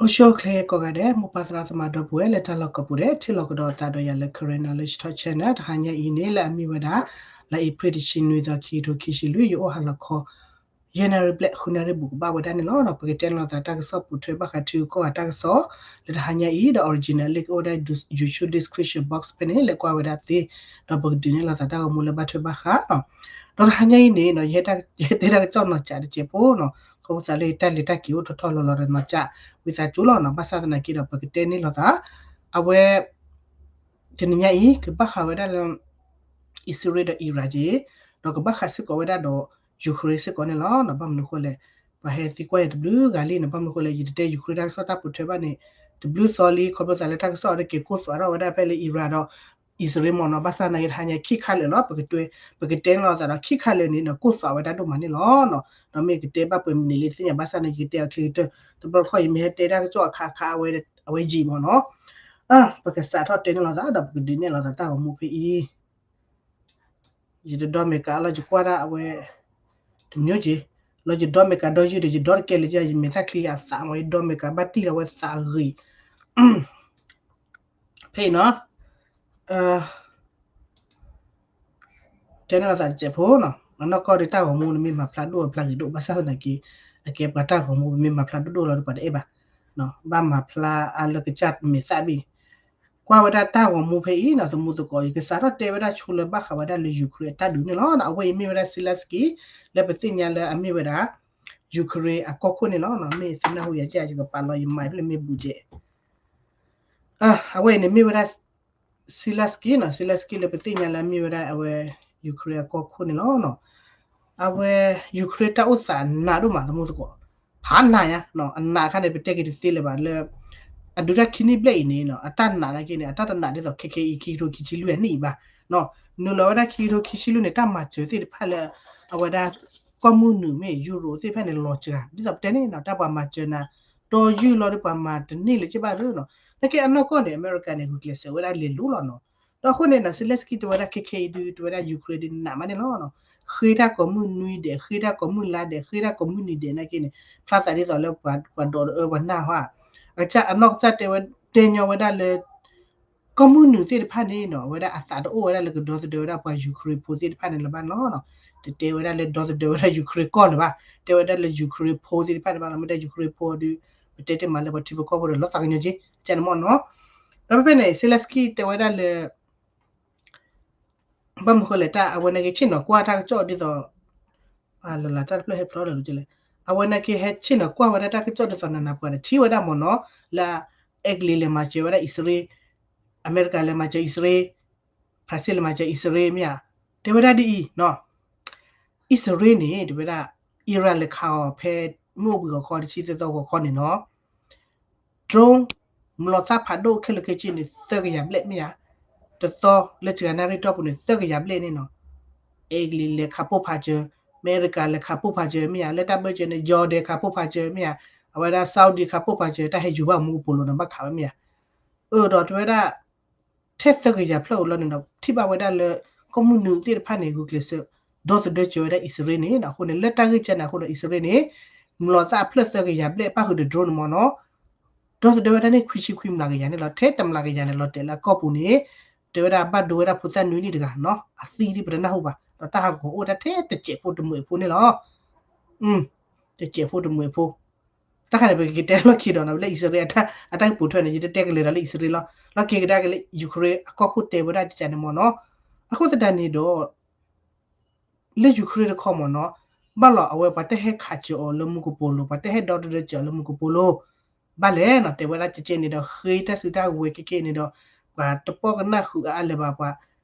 အိၣ်ဆူၣ်အိၣ်ချ့ကိးဂၤဒဲး မိၢ်ပၢ်သရၣ်သမါဒီပုၢ်ဝဲၢ်လၢတၢ်လီၢ်ကိးပူၤဒဲး ထံၣ်လိာ်ကဒီးသးဒီးယၤလၢ Karen Knowledge Talk Channel တဟါညါအံၤန့ၣ် လၢအမ့ၢ်ဝဲဒၣ် လါအ့ဖြ့ၣ်တဆံနွံသီ ခံကထိခံဆံလွံၢ် ယအိၣ်ဟါလီၤခီ ယဲၢ်နၣ်ရံၣ်ဘျဲၣ် ဃုနၣ်ရံၣ်ဘူးကဘၣ်ဝဲဒၣ်န့ၣ်လီၤ. ဒီးပကတဲန့ၢ်လိာ်သးတၢ်ကစီၣ်ပိာ်ထွဲဘၣ်ဃးထံဂုၤကီၢ်ဂၤတၢ်ကစီၣ် လၢတဟါညါအံၤ ဒီး original link အိၣ်ဝဲဒၣ် YouTube description box ဖဲန့ၣ် လဲၤကွၢ်ဝဲဒၣ်သ့, ဒီးပကဒုးနဲၣ်လိာ်သးတၢ်ဂီၤမူလၢဘၣ်ထွဲဘၣ်ဃးနီၤ. ဒီးတဟါညါအံၤန့ၣ်နီၤ ယဟဲတဲတၢ်ကစီၣ်နီၢ်ကၠးတစဲးဖိနီၤ, ခီဖျိသးလၢယတၢ်လဲၤတၢ်က့ၤအိၣ်ထီၣ်ထီၣ်လီၤလီၤဒီးနီၢ်ကၠး ဝံသးစူၤလီၤနီၤ, ဘၣ်ဆၣ်သနာ်က့ဒီး ပကတဲန့ၢ်လိာ်သး အဝဲ တနံၤညါအံၤ ကဘၣ်ဃးဝဲဒၣ်လၢ အံၣ်စရ့လးဒီးအံရၣ်က့ၤ, ဒီးကဘၣ်ဃးစ့ၢ်ကီးဝဲဒၣ်ဒီး ယူၤခရ့ၣ်စ့ၢ်ကီးန့ၣ်လီၤ. ဘၣ်မနုၤဃိလဲၣ်, ပှၤဟဲသံကွၢ်ယၤတဘျုးဂၤလံန့ၣ်, ဘၣ်မနုၤဃိလဲၣ်, ယတတဲယူၤခရ့ၣ်တၢ်ကစီၣ်တၢ်ပိာ်ထွဲဘၣ်န့ၣ် တဘျုးသီလံ, ခီဖျိသးလၢတၢ်ကစီၣ်အံၤတက့ၤကိၢ်သွးထီၣ်ဝဲဒၣ်ဖဲလၢအံရၣ်ဒီး အံၣ်စရ့လးမ့ၢ်နီၤ, ဘၣ်ဆၣ်သနာ်က့တဟါညါခံခါလၢာ်လီၤ, ပကတဲ, ပကတဲန့ၢ်လိာ်သးဒီးခံခါလၢာ်န့ၣ်နီၤ ကိၢ်သွးဝဲဒၣ်ဒိၣ်မးန့ၣ်လီၤ. ဒီးမ့ၢ်ကတဲဘၣ်ပှဲၤမံးနံးလံတသ့ၣ်ညါ, ဘၣ်ဆၣ်သနာ်က့ယကတဲအီၤချ့ကတၢၢ်, တဘျီတခီၣ် ယမ့ၢ်ဟဲတဲတၢ်ကစီၣ်အခါခါ အဝဲယံာ်မ့ၢ်နီၤ, ပကစးထီၣ်တဲန့ၢ်လိာ်သး ဒီးပကဒုးနဲၣ်လိာ်သးတၢ်ဂီၤမူဖဲအံၤ ယတဒီမ့ၢ်ကးလီၤ ယကွၢ်ဒၣ်အဝဲ တမျိုးက့ၤ, လီၤယဒီမ့ၢ်ကးဒီယုၢ်ဒီး ယဒီတကဲလၢၤ, ယမဲာ်သၣ်ချံအသးမ့ၢ် ယဒီမ့ၢ်ကးဘၣ်တံၢ်လီၤဝဲသးဂ့ၤ, ဖဲအံၤနီၤ, တဲန့ၢ်လိာ်သးတစဲးဖိနီၤ, အနီၢ်ကီၢ်ဒီးတၢ်ဂီၤမူန့ၣ်မ့ၢ်မၤဖျါဒိၣ်အဖျါဂ့ၤဒိၣ် ဘၣ်ဆၣ်သနာ်က့ အကဲပှၤတၢ်ဂီၤမူ ပမ့ၢ်မၤဖျါဒိၣ်ဒိၣ်လီၤဒီးပှၤတအဲၣ်ဘၣ်, ဘၣ်မၤဖျါအါလၢကစၢ်မဲာ်သၣ်ဘ့ၣ် ကွၢ်ဝဲဒၣ်တၢ်ဂီၤမူဖဲအံၤနီၤ သမူသကိး ယကစးထီၣ်တဲဝဲဒၣ်ဆိလၢဘၣ်ဃးဝဲဒၣ်လၢယူၤခရ့ၣ်အတၢ်ဒုးန့ၣ်လီၤ. အဝဲအံၤမ့ၢ်ဝဲဒၣ် Zelensky လၢပသ့ၣ်ညါလၢအမ့ၢ်ဝဲဒၣ် ယူၤခရ့ၣ်အကီၢ်ခိၣ်န့ၣ်လီၤ. မ့ၢ်သုနၢ်ဟူယၤကဲ ယကပာ်လီၤယမၤဖဲလၢမ့ၢ်ဘူးကဲ အဝဲအံၤန့ၣ်မ့ၢ်ဝဲဒၣ် Zelensky နီၤ, Zelensky လၢပသ့ၣ်ညါလၢအမ့ၢ်ဝဲဒၣ်အဝဲ ယူၤခရ့ၣ်အကီၢ်ခိၣ်န့ၣ်လီၤ. အဝဲ ယူၤခရ့ၣ်တၢ်အိၣ်သးနးဒိၣ်မး သမူသကိး, ဖးနးယါ, အနးအခါန့ၣ် ပတဲက့ၤတသ့လၢၤဘၣ်လၢ အဒုးတၢ်ခံနံၣ်ဘျဲၣ်အံၤန့ၣ် အတၢ်နာ်နာ်က့န့ၣ် အတၢ်တနာ်ဒ်သိးခဲခဲအံၤ ခံကထိခံဆံလွံၢ်အနံၣ်အံၤဘၣ်, နုာ်လီၤဝဲဒၣ်ခံကထိခံဆံလွံၢ်န့ၣ် တၢ်မၤစၢၤသ့ၣ်တဖၣ်လၢ အဝဲဒၣ် ကီၢ်မုၢ်နုာ်မ့ၢ် ယူရိသ့ၣ်တဖၣ်န့ၣ် လီၤစှၤ ဒ်သိးပတဲန့ၣ်နီၤ တၢ်ပှၤမၤစၢၤနၤ ဒီယုၢ်လီၤဒီးပှၤမၤတန့ၢ်လၢၤဘၣ်သ့နီၤ, နာ်က့အနီၢ်ကီၢ်န့ၣ် အမဲရကၤန့ၣ် ဂုာ်ကျဲးစၢးဝဲဒၣ်လဲၤလိၤလီၤနီၤ, ဒီးအဃိန့ၣ်နီၤ Zelensky တဲဝဲဒၣ်ခဲခဲအံၤဒုး တဲဝဲဒၣ်ယူၤခရ့ၣ်ဒုးနးမးန့ၣ်လီၤ, ဃ့တၢ်ကိးမုၢ်နွံဒဲး ဃ့တၢ်ကိးမုၢ်လါဒဲး ဃ့တၢ်ကိးမုၢ်နံၤဒဲးနာ်က့န့ၣ် ဖျါသးဒ်သိးလၢပှၤ ပှၤဒီးအၢပှၤနၢ်ဟါ, အကစၢ်အနီၢ်ကစၢ်တဲဝဲ တဲညီဝဲဒၣ်လၢ ကီၢ်မုၢ်နုာ်သ့ၣ်တဖၣ်န့ၣ်နီၤ အဝဲဒၣ်အသးတအိၣ်ဝဲဒၣ်လၢကဒီသဒၢဝဲဒၣ်ပှၤယူၤခရ့ၣ်ဖိသ့ၣ်တဖၣ်န့ၣ်လၢၤဘၣ်နီၤ, တတဲဝဲဒၣ်လၢဒီသဒၢဝဲဒၣ်ယူၤခရ့ၣ်ကီၢ်လၢၤဘၣ်, တဲဝဲဒၣ်လၢယူၤခရ့ၣ်ဖိသ့ၣ်တဖၣ်န့ၣ်ဘၣ်နီၤ, မ့ၢ်ဒၣ်ယူၤခရ့ၣ်ဖိဒုး ပတဲတ့ၢ်မးလၢပှၤထံဖိကီၢ်ဖိဒီးလီၤသးကညီၤက့ ကန့ၣ်မ့ၢ်နီၤ, ဒီးဖဲဖဲန့ၣ် Zelensky တဲဝဲဒၣ်လၢ ဘၣ်မနုၤဃိလဲၣ် တၢ်အဝဲနာ်က့ဆ့ၣ်နီၤကွၢ်တၢ်ကစီၣ်ဒ်သိး လၢလၢတၢ်တဖျၢၣ်ဟဲဖျီဒီးလဲၣ်, အဝဲနာ်က့ဟဲဆ့ၣ်နီၤကွၢ်ဝဲဒၣ်တၢ်ကစီၣ်ဒ်သိးနးနးပှၤဒီး ထံၣ်ဝဲဒၣ်မ့ၢ်နီၤ, လၢ အဲကလံး လဲၤမၤစၢၤဝဲဒၣ်အံၣ်စရ့လး, အမဲရကၤလဲၤမၤစၢၤအံၣ်စရ့လး, ဖရၣ်စ့ၣ်လဲၤမၤစၢၤအံၣ်စရ့လးမ့ၢ်ဧါ, တဲဝဲဒၣ်ဒ်အံၤနီၤ, အံၣ်စရ့လးန့ၣ် တဲဝဲဒၣ် အံရၣ်လဲၤခးအီၤဖဲ မုၢ်အိၣ်ဘှံးဂီၤခီတဆံသၢသီဂီၤခီန့ၣ်နီၤ drone မျိာ်သၣ်ဖးဒိၣ်ခဲလၢာ်ခဲဆ့န့ၣ် သၢကယၤဘျဲၣ်မ့ၢ်ဧါ, တသီလၢစှၤနၣ်ရံၣ်တီၢ်ပူၤန့ၣ် သၢကယၤဘျဲၣ်န့ၣ်နီၤ, အဲကလံးလဲၤခးပိၢ်ဖးစၢၤ, အမဲရကၤလဲၤခးပိၢ်ဖးစၢၤမ့ၢ်ဧါ, လၢတၢ်ဘၢၣ်စၢၤန့ၣ် Jordan ခးပိၢ်ဖးစၢၤမ့ၢ်ဧါ, အဝဲဒၣ် Saudi ခးပိၢ်ဖးစၢၤ တၢ်ဟဲယူၤဘၣ်မူကပိာ်လိၤန့ၣ် ဘၣ်ခးဝဲမ့ၢ်ဧါ, အၢ ဒီးတဲဝဲဒၣ် ထဲသၢကယၤဖျၢၣ်ဧိၤလီၤန့ၣ်ဒီး ထံၣ်ဘၣ်ဝဲဒၣ်လၢ ကီၢ်မုၢ်နုာ်သ့ၣ်တဖၣ်န့ၣ် ဂုာ်ကျဲးစၢး ဒီသဒၢစၢၤဝဲဒၣ်အံၣ်စရ့လးန့ၣ် အဃိန့ၣ် လၢတၢ်ဂ့ၢ်ကဲန့ၣ်အဃိဒီး အံၣ်စရ့လးန့ၣ် မျိာ်သၣ်အဖျၢၣ်သၢကယၤဘျဲၣ် ပၣ်ဃုာ်ဒီး drone န့ၣ်မ့ၢ်နီၤ ဒီသဒၢဝဲဒၣ်န့ၣ် ခွံဆံခွံမျးကယၤန့ၣ်လီၤ. ထဲတမျးကယၤန့ၣ် လီၤတဲာ်လၢအကီၢ်ပူၤန့ၣ် တဲဝဲဒၣ်ဘၣ်ဒိဝဲဒၣ်ဖိသၣ်နွံနံၣ်တဂၤနီၤ အသံဒ်ပတနၢ်ဟူဘၣ် ဒီးတၢ်ဟးဂီၤအိၣ်ဝဲဒၣ်ထဲတစဲးဖိတမှဲးဖိန့ၣ်လီၤ. တစဲးဖိတမှဲးဖိ တၢ်ခါန့ၣ် ပကတဲလီၢ်ခံဒီးနီၤ လၢအံၣ်စရ့လးအတၢ်ကပိာ်ထွဲန့ၣ် ယတတဲကလဲၤဒီးလၢအံၣ်စရ့လးလီၤ. လီၢ်ခံကဒါက့ၤလၢ Ukraine အကီၢ်ခိၣ်တဲဝဲဒၣ်ကကန့ၣ်မ့ၢ်နီၤ. အဃိသတးန့ၣ်ဒီး လၢယူၤခရ့ၣ်တခီမ့ၢ်နီၤ ဘၣ်လီၤအဝဲပှၤတဟဲခးစၢၤအီၤလၢမူကပိာ်လိၤ ပှၤတဟဲဒီသဒၢစၢၤအီၤလၢမူကပိာ်လိၤ ဘၣ်လဲၣ်နီၤ တဲဝဲဒၣ်ကကန့ၣ်ဒီး ဃ့တၢ်စုတၢ်ဝဲၤကကန့ၣ်ဒီး ပှၤတပိာ်ကနၣ်ဃုာ်အါအါလၢၤဘၣ်ပှၤ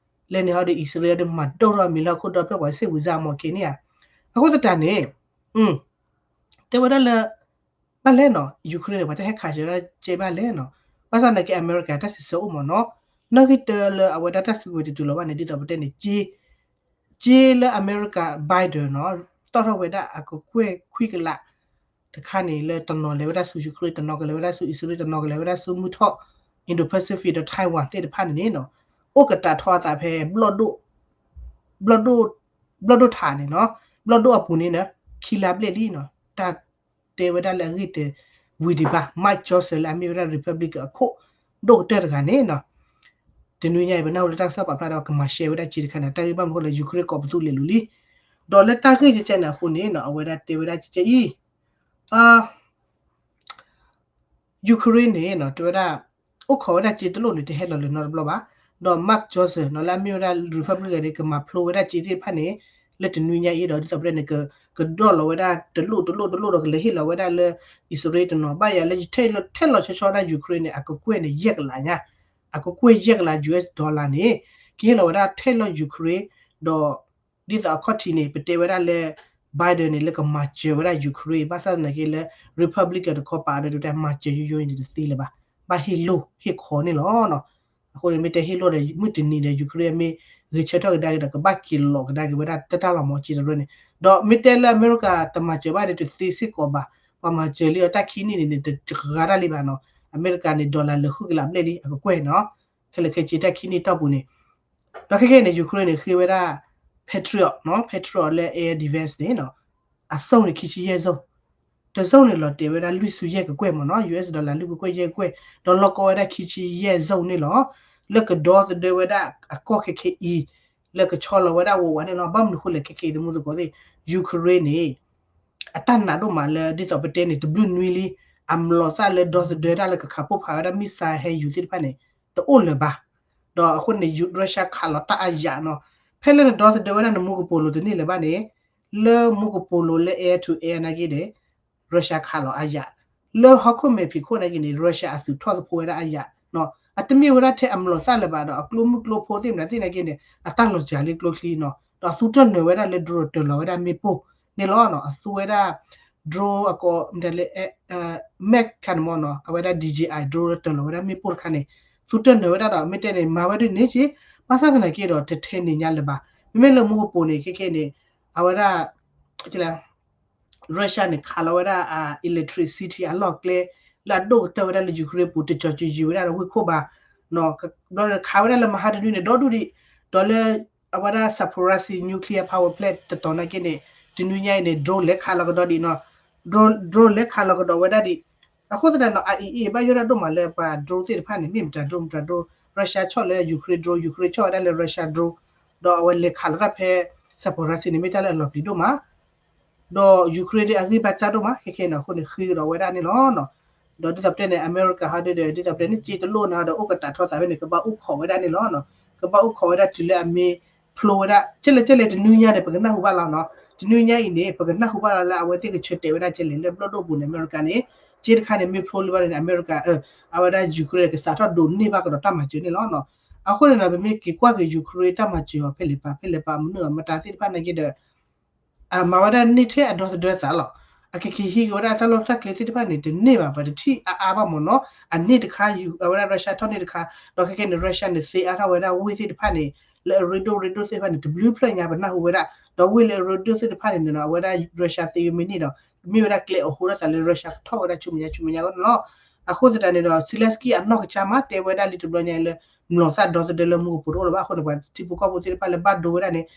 လဲၤန့ၣ်ဟီဒီးအံၣ်စရ့လးဒီးမၤဒိၣ်ထီၣ်အမံၤလၢဟီၣ်ခိၣ်ဒီဖျၢၣ်ပှၤစ့ၣ်ဝံၤစၢ်မီၢ်က့ၤန့ၣ်ဧါ. အဃိသတးန့ၣ် တဲဝဲဒၣ်လၢ ဘၣ်လဲၣ်နီၤ ယူၤခရ့ၣ်န့ၣ် ပှၤတဟဲခးစၢၤဝဲဒၣ်ကဲဘၣ်လဲၣ်နီၤ. ဘၣ်ဆၣ်သနာ်က့ အမဲရကၤတၢ်စံးဆၢအိၣ်မ့ၢ်နီၤ နီၣ်ဂံၢ်တၢလၢအဝဲဒၣ်တၢ်စုကဝဲၤတတုၤလီၤဘၣ်န့ၣ် ဒ်သိးပတဲန့ၣ် က့လၢအမဲရကၤ Biden နီၤ တီၣ်ထီၣ်ဝဲဒၣ်အကကွဲၢ်ခွံကလး တခါန့ၣ်လၢတနီၤလဲၤဝဲဒၣ်ဆူယူၤခရ့ၣ် တနီၤကလဲၤဝဲဒၣ်ဆူအံၣ်စရ့လး တနီၤကလဲၤဝဲဒၣ်ဆူမုၢ်ထီၣ် Indo-Pacific ဒီး Taiwan သ့ၣ်တဖၣ်န့ၣ်န့ၣ်နီၤ အိၣ်ကတၢၢ်ထီၣ်အသးဖဲ ဘျီၣ်ဒိၣ် ဘျီၣ်ဒိၣ်ထးန့ၣ်နီၤ ဘျီၣ်ဒိၣ်အပူၤန့ၣ် ခံလါဘျဲၣ်လံနီၤ တၢ်တဲဝဲဒၣ်လၢအဂ့ၢ်တ ဝံၤဒံးဘၣ် Mike Johnson လၢအမ့ၢ်ဝဲဒၣ် Republican အခိၣ်ဒိၣ်ကတၢၢ်တဂၤန့ၣ်နီၤ တနွံညါအံၤ ပနၢ်ဟူလၢတၢ်ကစီၣ်ပာ်ဖျါဒီး ကမၤရှဲဝဲဒၣ်စ့တခါန့ၣ် တၢ်ဂ့ၢ်ဘၣ်မနုၤအဃိလဲၣ် Ukraine ကိးပသူလဲၤလူၤလံ ဒီးလၢတၢ်ဂ့ၢ်ကဲကဲန့ၣ်အဃိန့ၣ်နီၤ အဝဲဒၣ်တဲဝဲဒၣ်ကဲကဲအံၤ Ukraine န့ၣ်နီၤ တဲဝဲဒၣ် အိၣ်ခိးဝဲဒၣ်စ့တလိၣ်န့ၣ် တဟဲလီၤလၢၤနီတဘျီဘၣ်. ဒီး Mike Johnson နီၤ လၢအမ့ၢ်ဝဲဒၣ် Republican န့ၣ် ကမၤဖျိဝဲဒၣ်စ့သ့ၣ်တဖၣ်န့ၣ် လၢတနွံညါအံၤဒီး ဒ်သိးပတဲန့ၣ် က ကဒီၣ်လီၤဝဲဒၣ်တလိၣ်တလိၣ်တလိၣ်ဒီး ကလဲၤဟ့ၣ်လီၤဝဲဒၣ်လၢ အံၣ်စရ့လးတနီၤ ဘၣ်ယၤလၢထဲလီၤဆီဆီဒၣ် Ukraine န့ၣ် အကကွဲၢ်န့ၣ် ယဲၢ်ကလးညါ အကကွဲၢ်ယဲၢ်ကလး US dollar န့ၣ် ကဟ့ၣ်လီၤဝဲဒၣ်ထဲလီၤ Ukraine ဒီး ဒ်သိးအခီၣ်ထံးန့ၣ် ပတဲဝဲဒၣ်လၢ Biden န့ၣ် လၢကမၤစၢၤဝဲဒၣ် Ukraine ဘၣ်ဆၣ်သနာ်က့လၢ Republican တခီပၤဒီး တမၤစၢၤယိယိအံၤန့ၣ်တသ့လၢၤဘၣ်. ဘၣ်ဟ့ၣ်လိၢ်ဟ့ၣ်ခီန့ၣ်လီၤ. အဃိန့ၣ် မ့ၢ်တဲဟ့ၣ်လိၢ်ဒီး မုၢ်တနံၤဒီး Ukraine မ့ၢ်ဂဲၤဆၢထၢၣ်ကဒါက့ၤဒီး ကဘၣ်က့ၤလီၤကဒါက့ၤဝဲဒၣ်တၢ်လီၤမၢ်စ့တရၢန့ၣ် ဒီးမ့ၢ်တဲလၢအမဲရကၤတမၤစၢၤဘၣ်ဒီး တသ့စ့ၢ်ကီးဘၣ်. ပှၤမၤစၢၤလံအီၤတၢ်ခံနံၣ်န့ၣ်န့ၣ် တဂၤတၢ်လံဘၣ်နီၤ. အမဲရကၤန့ၣ် dollar လၢာ်ဃုကလးဘျဲၣ်လံ အကကွဲၢ်နီၤ ခဲလၢာ်ခဲဆ့တၢ်ခံနံၣ်တီၢ်ပူၤန့ၣ် ဒီးခဲကဲန့ၣ် Ukraine န့ၣ် ဃ့ဝဲဒၣ် Patriot နီၤ Patriot လၢ air defense န့ၣ်နီၤ အစိၣ်န့ၣ်ခံဆံယဲၢ်စိၣ် တစိၣ်န့ၣ်လီၤတဲာ်ဝဲဒၣ်လွံၢ်ဆူယဲၢ်ကကွဲၢ်မ့ၢ်နီၤ US dollar လွံၢ်ကကွဲၢ်ယဲၢ်ကကွဲၢ် ဒီးလီၢ်ကီဝဲဒၣ်ခံဆံယဲၢ်စိၣ်န့ၣ်လီၤ. လၢကဒီသဒၢဝဲဒၣ်အကီၢ်ခဲခဲအံၤ လၢကဆီလီၤဝဲဒၣ်ဝးဝးန့ၣ်လီၤ. ဘၣ်မနုၤဃိလဲၣ်ခဲခဲအံၤသမူသကိးသ့ၣ် Ukraine န့ၣ် အတၢ်နာ်ဒိၣ်မးလၢဒ်သိးပတဲန့ၣ် တဘျုးနွံလံ အမျိာ်သၣ်လၢဒီသဒၢတၢ်လၢကခးပိၢ်ဖးဝဲဒၣ် missile ဟဲယူၤသ့ၣ်တဖၣ်န့ၣ် တအိၣ်လၢၤဘၣ်. ဒီးအဃိန့ၣ် Russia ခးလီၤတၢ်အါယးနီၤ. ဖဲလၢနဒီသဒၢဝဲဒၣ်နမူကပိာ်လိၤတန့ၢ်လၢၤဘၣ်န့ၣ် လၢမူကပိာ်လိၤလၢ air to air နာ်က့န့ၣ် Russia ခးလီၤအါယး လၢဟီၣ်ခိၣ်မဲာ်ဖံးခိၣ်နာ်က့န့ၣ် Russia အသုးထီၣ်သဖှိဝဲဒၣ်အါယး အတမ့ၢ်ဝဲဒၣ်ထဲအမျိာ်သၣ်လၢၤဘၣ်ဒီး အကျိမုၣ်ကျိဖိသ့ၣ်မတၤသ့ၣ်နာ်က့န့ၣ် အတၢ်လီၤစှၤလၢကျိချံနီၤ ဒီးအသူတၢၢ်နၢၤဝဲဒၣ်လၢ drone တၢၤလီၤဝဲဒၣ်မ့ၣ်ပိၢ်န့ၣ်လီၤ. အသူဝဲဒၣ် drone အကိး မတၤလဲၣ် Mac ခါန့ၣ်မ့ၢ်နီၤ အဝဲဒၣ် D J I drone တၢၤလီၤဝဲဒၣ်မ့ၣ်ပိၢ်တခါန့ၣ် သူတၢၢ်နၢၤဝဲဒၣ်ဒီး မ့ၢ်တဲန့ၣ် မၤဝဲဒ်န့ၣ်က့ ဘၣ်ဆၣ်သနာ်က့ဒီး တထဲန့ၣ်ညါလၢၤဘၣ်. မ့မ့ၢ်လၢမူကပိာ်န့ၣ် ခဲခဲန့ၣ် အဝဲဒၣ် Russia န့ၣ် ခးလီၤဝဲဒၣ် electricity အလီၢ်ကျဲ လၢအဒိၣ်ကတၢၢ်ဝဲဒၣ်လၢ Ukraine ပူၤ တကီၤကယံာ်ဝဲဒၣ်ဒီးဝ့ၢ်ခိၣ်ဘၣ် ခးဝဲဒၣ်လၢမဟါတနွံန့ၣ် ဒီဒူၣ်ဒံး ဒီးလၢ အဝဲဒၣ် Zaporizhzhia nuclear power plant တတီၤနာ်က့န့ၣ် တနွံညါအံၤန့ၣ် drone လဲၤခးလီၤကဒီးဒံးနီၤ drone လဲၤခးလီၤကဒီးဝဲဒၣ်ဒံး အဃိသတးဒီး IAEA ဘၣ်ယိၣ်ဒၣ်ဒိၣ်မးလၢပှၤ drone သ့ၣ်တဖၣ်န့ၣ် မ့ၢ်မတၤ drone မတၤ drone Russia ဆီၣ်လၢ Ukraine drone Ukraine ဆီၣ်ဝဲဒၣ်လၢ Russia drone ဒီးအဝဲလဲၤခးလီၤတၢ်ဖဲ Zaporizhzhia န့ၣ် မ့ၢ်တၢ်လၢအလီၤပျံၤဒိၣ်မး ဒီး Ukraine ဒ်အဂံၢ်ဘါစၢ်ဒိၣ်မး ခဲခဲန့ၣ် အဃိန့ၣ် ဃ့ကဒီးဝဲဒၣ်န့ၣ်လီၤ. ဒီးဒ်သိးပတဲန့ၣ် အမဲရကၤဟီဒ်ဒီး ဒ်သိးပတဲန့ၣ် စ့တလိၣ်န့ၣ်ဒီး အိၣ်ကတးထီသးဖဲန့ၣ် ကဘၣ်အိၣ်ခိးဝဲဒၣ်န့ၣ်လီၤ. ကဘၣ်အိၣ်ခိးဝဲဒၣ်တုၤလၢအမ့ၢ်ဖျိဝဲဒၣ် ကဲလဲၣ်ကဲလဲၣ် တနွံညါန့ၣ် ပကနၢ်ဟူဘၣ်လီၤနီၤ. တနွံညါအံၤန့ၣ် ပကနၢ်ဟူဘၣ်လီၤလၢအဝဲသ့ၣ်ကဆၢတဲာ်ဝဲဒၣ်ကဲလဲၣ် လၢဘျီၣ်ဒိၣ်ပူၤန့ၣ် အမဲရကၤန့ၣ် စ့တခါန့ၣ် မ့ၢ်ဖျိလံဘၣ်န့ၣ် အမဲရကၤ အဝဲဒၣ် Ukraine ကစးထီၣ်ဒိးန့ၢ်ဘၣ်ကဒီးတၢ်မၤစၢၤန့ၣ်လီၤ. အဃိန့ၣ်ဒီး ပမ့ၢ်က့ၤကွၢ်က့ၤ Ukraine တၢ်မၤစၢၤအီၤ ဖဲလဲၣ်ပာ်ဖဲလဲၣ်ပာ်မနုၤအမတၤသ့ၣ်တဖၣ်နာ်က့ဒီး အမၤဝဲဒၣ်န့ၢ်ထဲအဒီသဒၢသးလီၤ. အကက့ၤဟံးက့ၤဝဲဒၣ်တၢ်လီၢ်တၢ်ကျဲသ့ၣ်တဖၣ်န့ၣ် တန့ၢ်ဘၣ် ပှၤတထံၣ်အါအါဘၣ်မ့ၢ်နီၤ. အန့ၢ်တခါ အဝဲဒၣ် Russia ထီၣ်န့ၢ်တခါ ဒီးခဲကဲန့ၣ် Russia န့ၣ် သ့အါထီၣ်ဝဲဒၣ်ဝ့ၢ်သ့ၣ်တဖၣ်န့ၣ် လၢအရ့ဒိၣ်ရ့ဒိၣ်သ့ၣ်တဖၣ်န့ၣ် တဘျုးဖျၢၣ်ညါပနၢ်ဟူဝဲဒၣ် ဒီးဝ့ၢ်လၢအရ့ဒိၣ်သ့ၣ်တဖၣ်န့ၣ်နီၤ အဝဲဒၣ် Russia သ့ဝဲမ့ၢ်န့ၢ်ဒီး မ့ၢ်ဝဲဒၣ်ကျဲအိၣ်ဃိဒၣ်သးလၢ Russia ကထီၣ်ဝဲဒၣ်ဆူမဲာ်ညါဆူမဲာ်ညါန့ၣ်လီၤ. အဃိသတးန့ၣ်ဒီး Zelenskyy အနီၢ်ကစၢ်မး တဲဝဲဒၣ်လံတဘျီညါအံၤလၢ မျိာ်သၣ်ဒီသဒၢလၢမူကပိာ်တအိၣ်လၢၤဘၣ်အဃိန့ၣ် ပှၤထံဖိကီၢ်ဖိသ့ၣ်တဖၣ်လၢဘၣ်ဒိဝဲဒၣ်န့ၣ်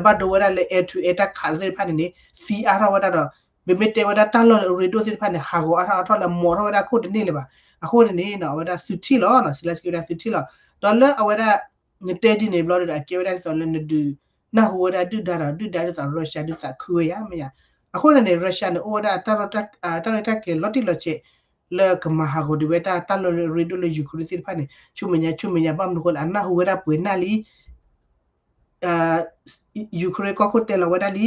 ဘၣ်ဒိဝဲဒၣ်လၢ air to air တၢ်ခးသ့ၣ်တဖၣ်န့ၣ်န့ၣ် သံအါထီၣ်ဝဲဒၣ်ဒီး ပမ့ၢ်တဲဝဲဒၣ်တၢ်လီၢ်လၢအရ့ဒိၣ်သ့ၣ်တဖၣ်န့ၣ် ဟးဂီၤအါထီၣ်အါထီၣ်လၢအမိာ်ထီၣ်ဝဲဒၣ်ခိၣ်တန့ၢ်လၢၤဘၣ်. အဃိန့ၣ်န့ၣ် အဝဲဒၣ်သုထံၣ်လီၤ Zelenskyy ဝဲဒၣ်သုထံၣ်လီၤ. ဒီးလၢအဝဲဒၣ် နတဲဒ်န့ၣ်ဘျီဒီး အကဲဝဲဒၣ်ဒ်သိးလၢနဒုး နၢ်ဟူဝဲဒၣ်ဒုၣ်ဒါဒီး ဒုၣ်ဒါဒ်သိး Russia ဒုးသးခုဝဲယၤမ့ၢ်ယၤ. အဃိန့ၣ်န့ၣ် Russia န့ၣ် အိၣ်ဝဲဒၣ် တၢ်ရဲၣ်တၢ်ကျဲၤလီၤတံၢ်လီၤဆဲး လၢကမၤဟးဂီၤဒံးဝဲတၢ် တၢ်လီၢ်ရ့ဒိၣ်လၢ Ukraine သ့ၣ်တဖၣ်န့ၣ် ဆူမဲာ်ညါဆူမဲာ်ညါ ဘၣ်မနုၤအဃိလဲၣ် အနၢ်ဟူဝဲဒၣ်ပှဲၤနၢ်လံ Ukraine ကီၢ်ခိၣ်တဲလီၤဝဲဒၣ်လံ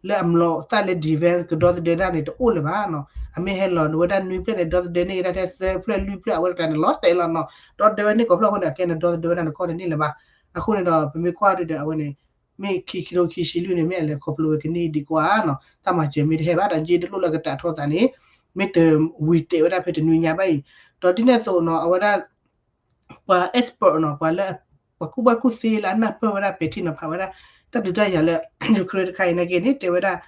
လၢအမျိာ်သၣ်လၢ defense ကဒီသဒၢတၢ်န့ၣ် တအိၣ်လၢၤဘၣ်နီၤ. အမ့ၢ်ဟဲလီၤဝဲဒၣ်နွံဖျၢၣ်န့ၣ် ဒီသဒၢန့ၢ်ဒၣ်ထဲသၢဖျၢၣ်လွံၢ်ဖျၢၣ် အဝဲတကျါန့ၣ် လီၤတဲာ်လီၤနီၤ. ဒီသဒၢဝဲန့ၢ်ကိးဖျၢၣ်အဃိန့ၣ် အကဲန့ၣ်ဒီသဒၢဝဲဒၣ်နကီၢ်တန့ၢ်လၢၤဘၣ်. အဃိန့ၣ်ဒီး ပမ့ၢ်ကွၢ်ဒ်ဒီး အဝဲန့ၣ် မ့ၢ်ခံကထိခံဆံလွံၢ်န့ၣ် မ့ၢ်အလဲၤခီဖျိဝဲကန့ၢ်ဒံးကွၢ်နီၤ တၢ်မၤစၢၤမ့ၢ်တဟဲဘၣ်ဒီး စ့တလိၣ်လၢအကတးထီသးန့ၣ် မ့ၢ်တဝံၤတဲာ်ဝဲဒၣ်ဖဲတနွံညါဘၣ်အံၤ ဒီးဒ်န့ၣ်အသိးနီၤ အဝဲဒၣ် ပှၤ expert နီၤ ပှၤလၢ ပှၤကူၣ်ဘၣ်ကူၣ်သ့လၢအနၢ်ပၢၢ်ဝဲဒၣ်ပဲာ်ထံနီၤဖးဝဲဒၣ် တၢ်ဒုးတၢ်ယၤလၢ Ukraine တခါအံၤနာ်က့န့ၣ် တဲဝဲဒၣ်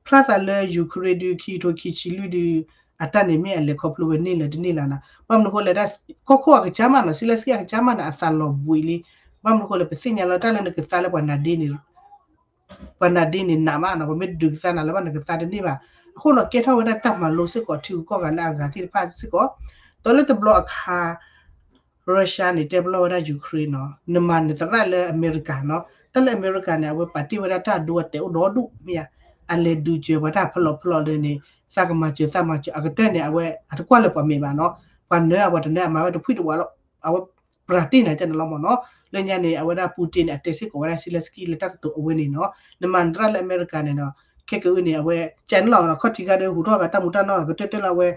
ဖျါသးလၢ Ukraine ဒုး ခံကထိခံဆံလွံၢ်ဒုး အတၢ်န့ၣ်မ့ၢ်အလဲၤခီဖျိဝဲန့ၢ်လၢၤတန့ၢ်လၢၤနီၤ. ဘၣ်မနုၤအဃိလဲၣ်ဒၣ် ကီၢ်ခိၣ်အကစၢ်မးနီၤ Zelenskyy အကစၢ်မးန့ၣ် အသးလီၤဘှံးလံ. ဘၣ်မနုၤအဃိလဲၣ် ပသ့ၣ်ညါလၢတၢ်လၢနကသါလၢပှၤနါဒ့န့ၣ် ပှၤနါဒ့န့ၣ်နးမးနီၤ ပမ့ၢ်တဒုးကသါနၤလၢၤဘၣ် နကသါတန့ၢ်ဘၣ် အဃိန့ၣ် ကဲထီၣ်ဝဲဒၣ်တၢ်မၤလိစ့ၢ်ကီး ထံဂုၤကီၢ်ဂၤလၢအဂၤသ့ၣ်တဖၣ်စ့ၢ်ကီး, ဒီးလၢတဘျီအခါ Russia န့ၣ် တဲပလီၢ်ဝဲဒၣ် Ukraine နီၤ, နမၤနသရၣ်လၢအမဲရကၤနီၤ, တၢ်လၢအမဲရကၤန့ၣ် အဝဲပာ်တ့ၢ်ဝဲဒၣ်တၢ်ဒိအတဲာ်အိၣ်ဒီဒူၣ်မ့ၢ်ဧါ, အလဲၤဒုးစၢၤပှၤတၢ်ဖလီၢ်ဖလီၢ်လၢန့ၣ် သးကမၤစၢၤသးမၤစၢၤ အကတၢၢ်န့ၣ် အဝဲအတကွၢ်လၢပှၤမဲာ်ဘၣ်နီၤ, ပှၤနၢအပှၤတနၢအမၤဝဲတဖုတဝးလီၤ, အဝဲ ပြးတ့ၢ်နၤကန့ၣ်လီၤမ့ၢ်နီၤ, လၢညါန့ၣ် အဝဲဒၣ် Putin န့ၣ် အတဲစ့ၢ်ကီးဝဲဒၣ် Zelensky လၢတၢ်ကတိၤအဝဲန့ၣ်နီၤ, နမၤနသရၣ်လၢအမဲရကၤန့ၣ်နီၤ, ခဲကအုန့ၣ် အဝဲကဲန့ၣ်လီၤ, ခီၣ်ထံးခါဒီးဟူးထီၣ်ဂၤတၢ်မူးတၢ်နီၢ် ကတၢၢ်တၢၢ်လၢအဝဲ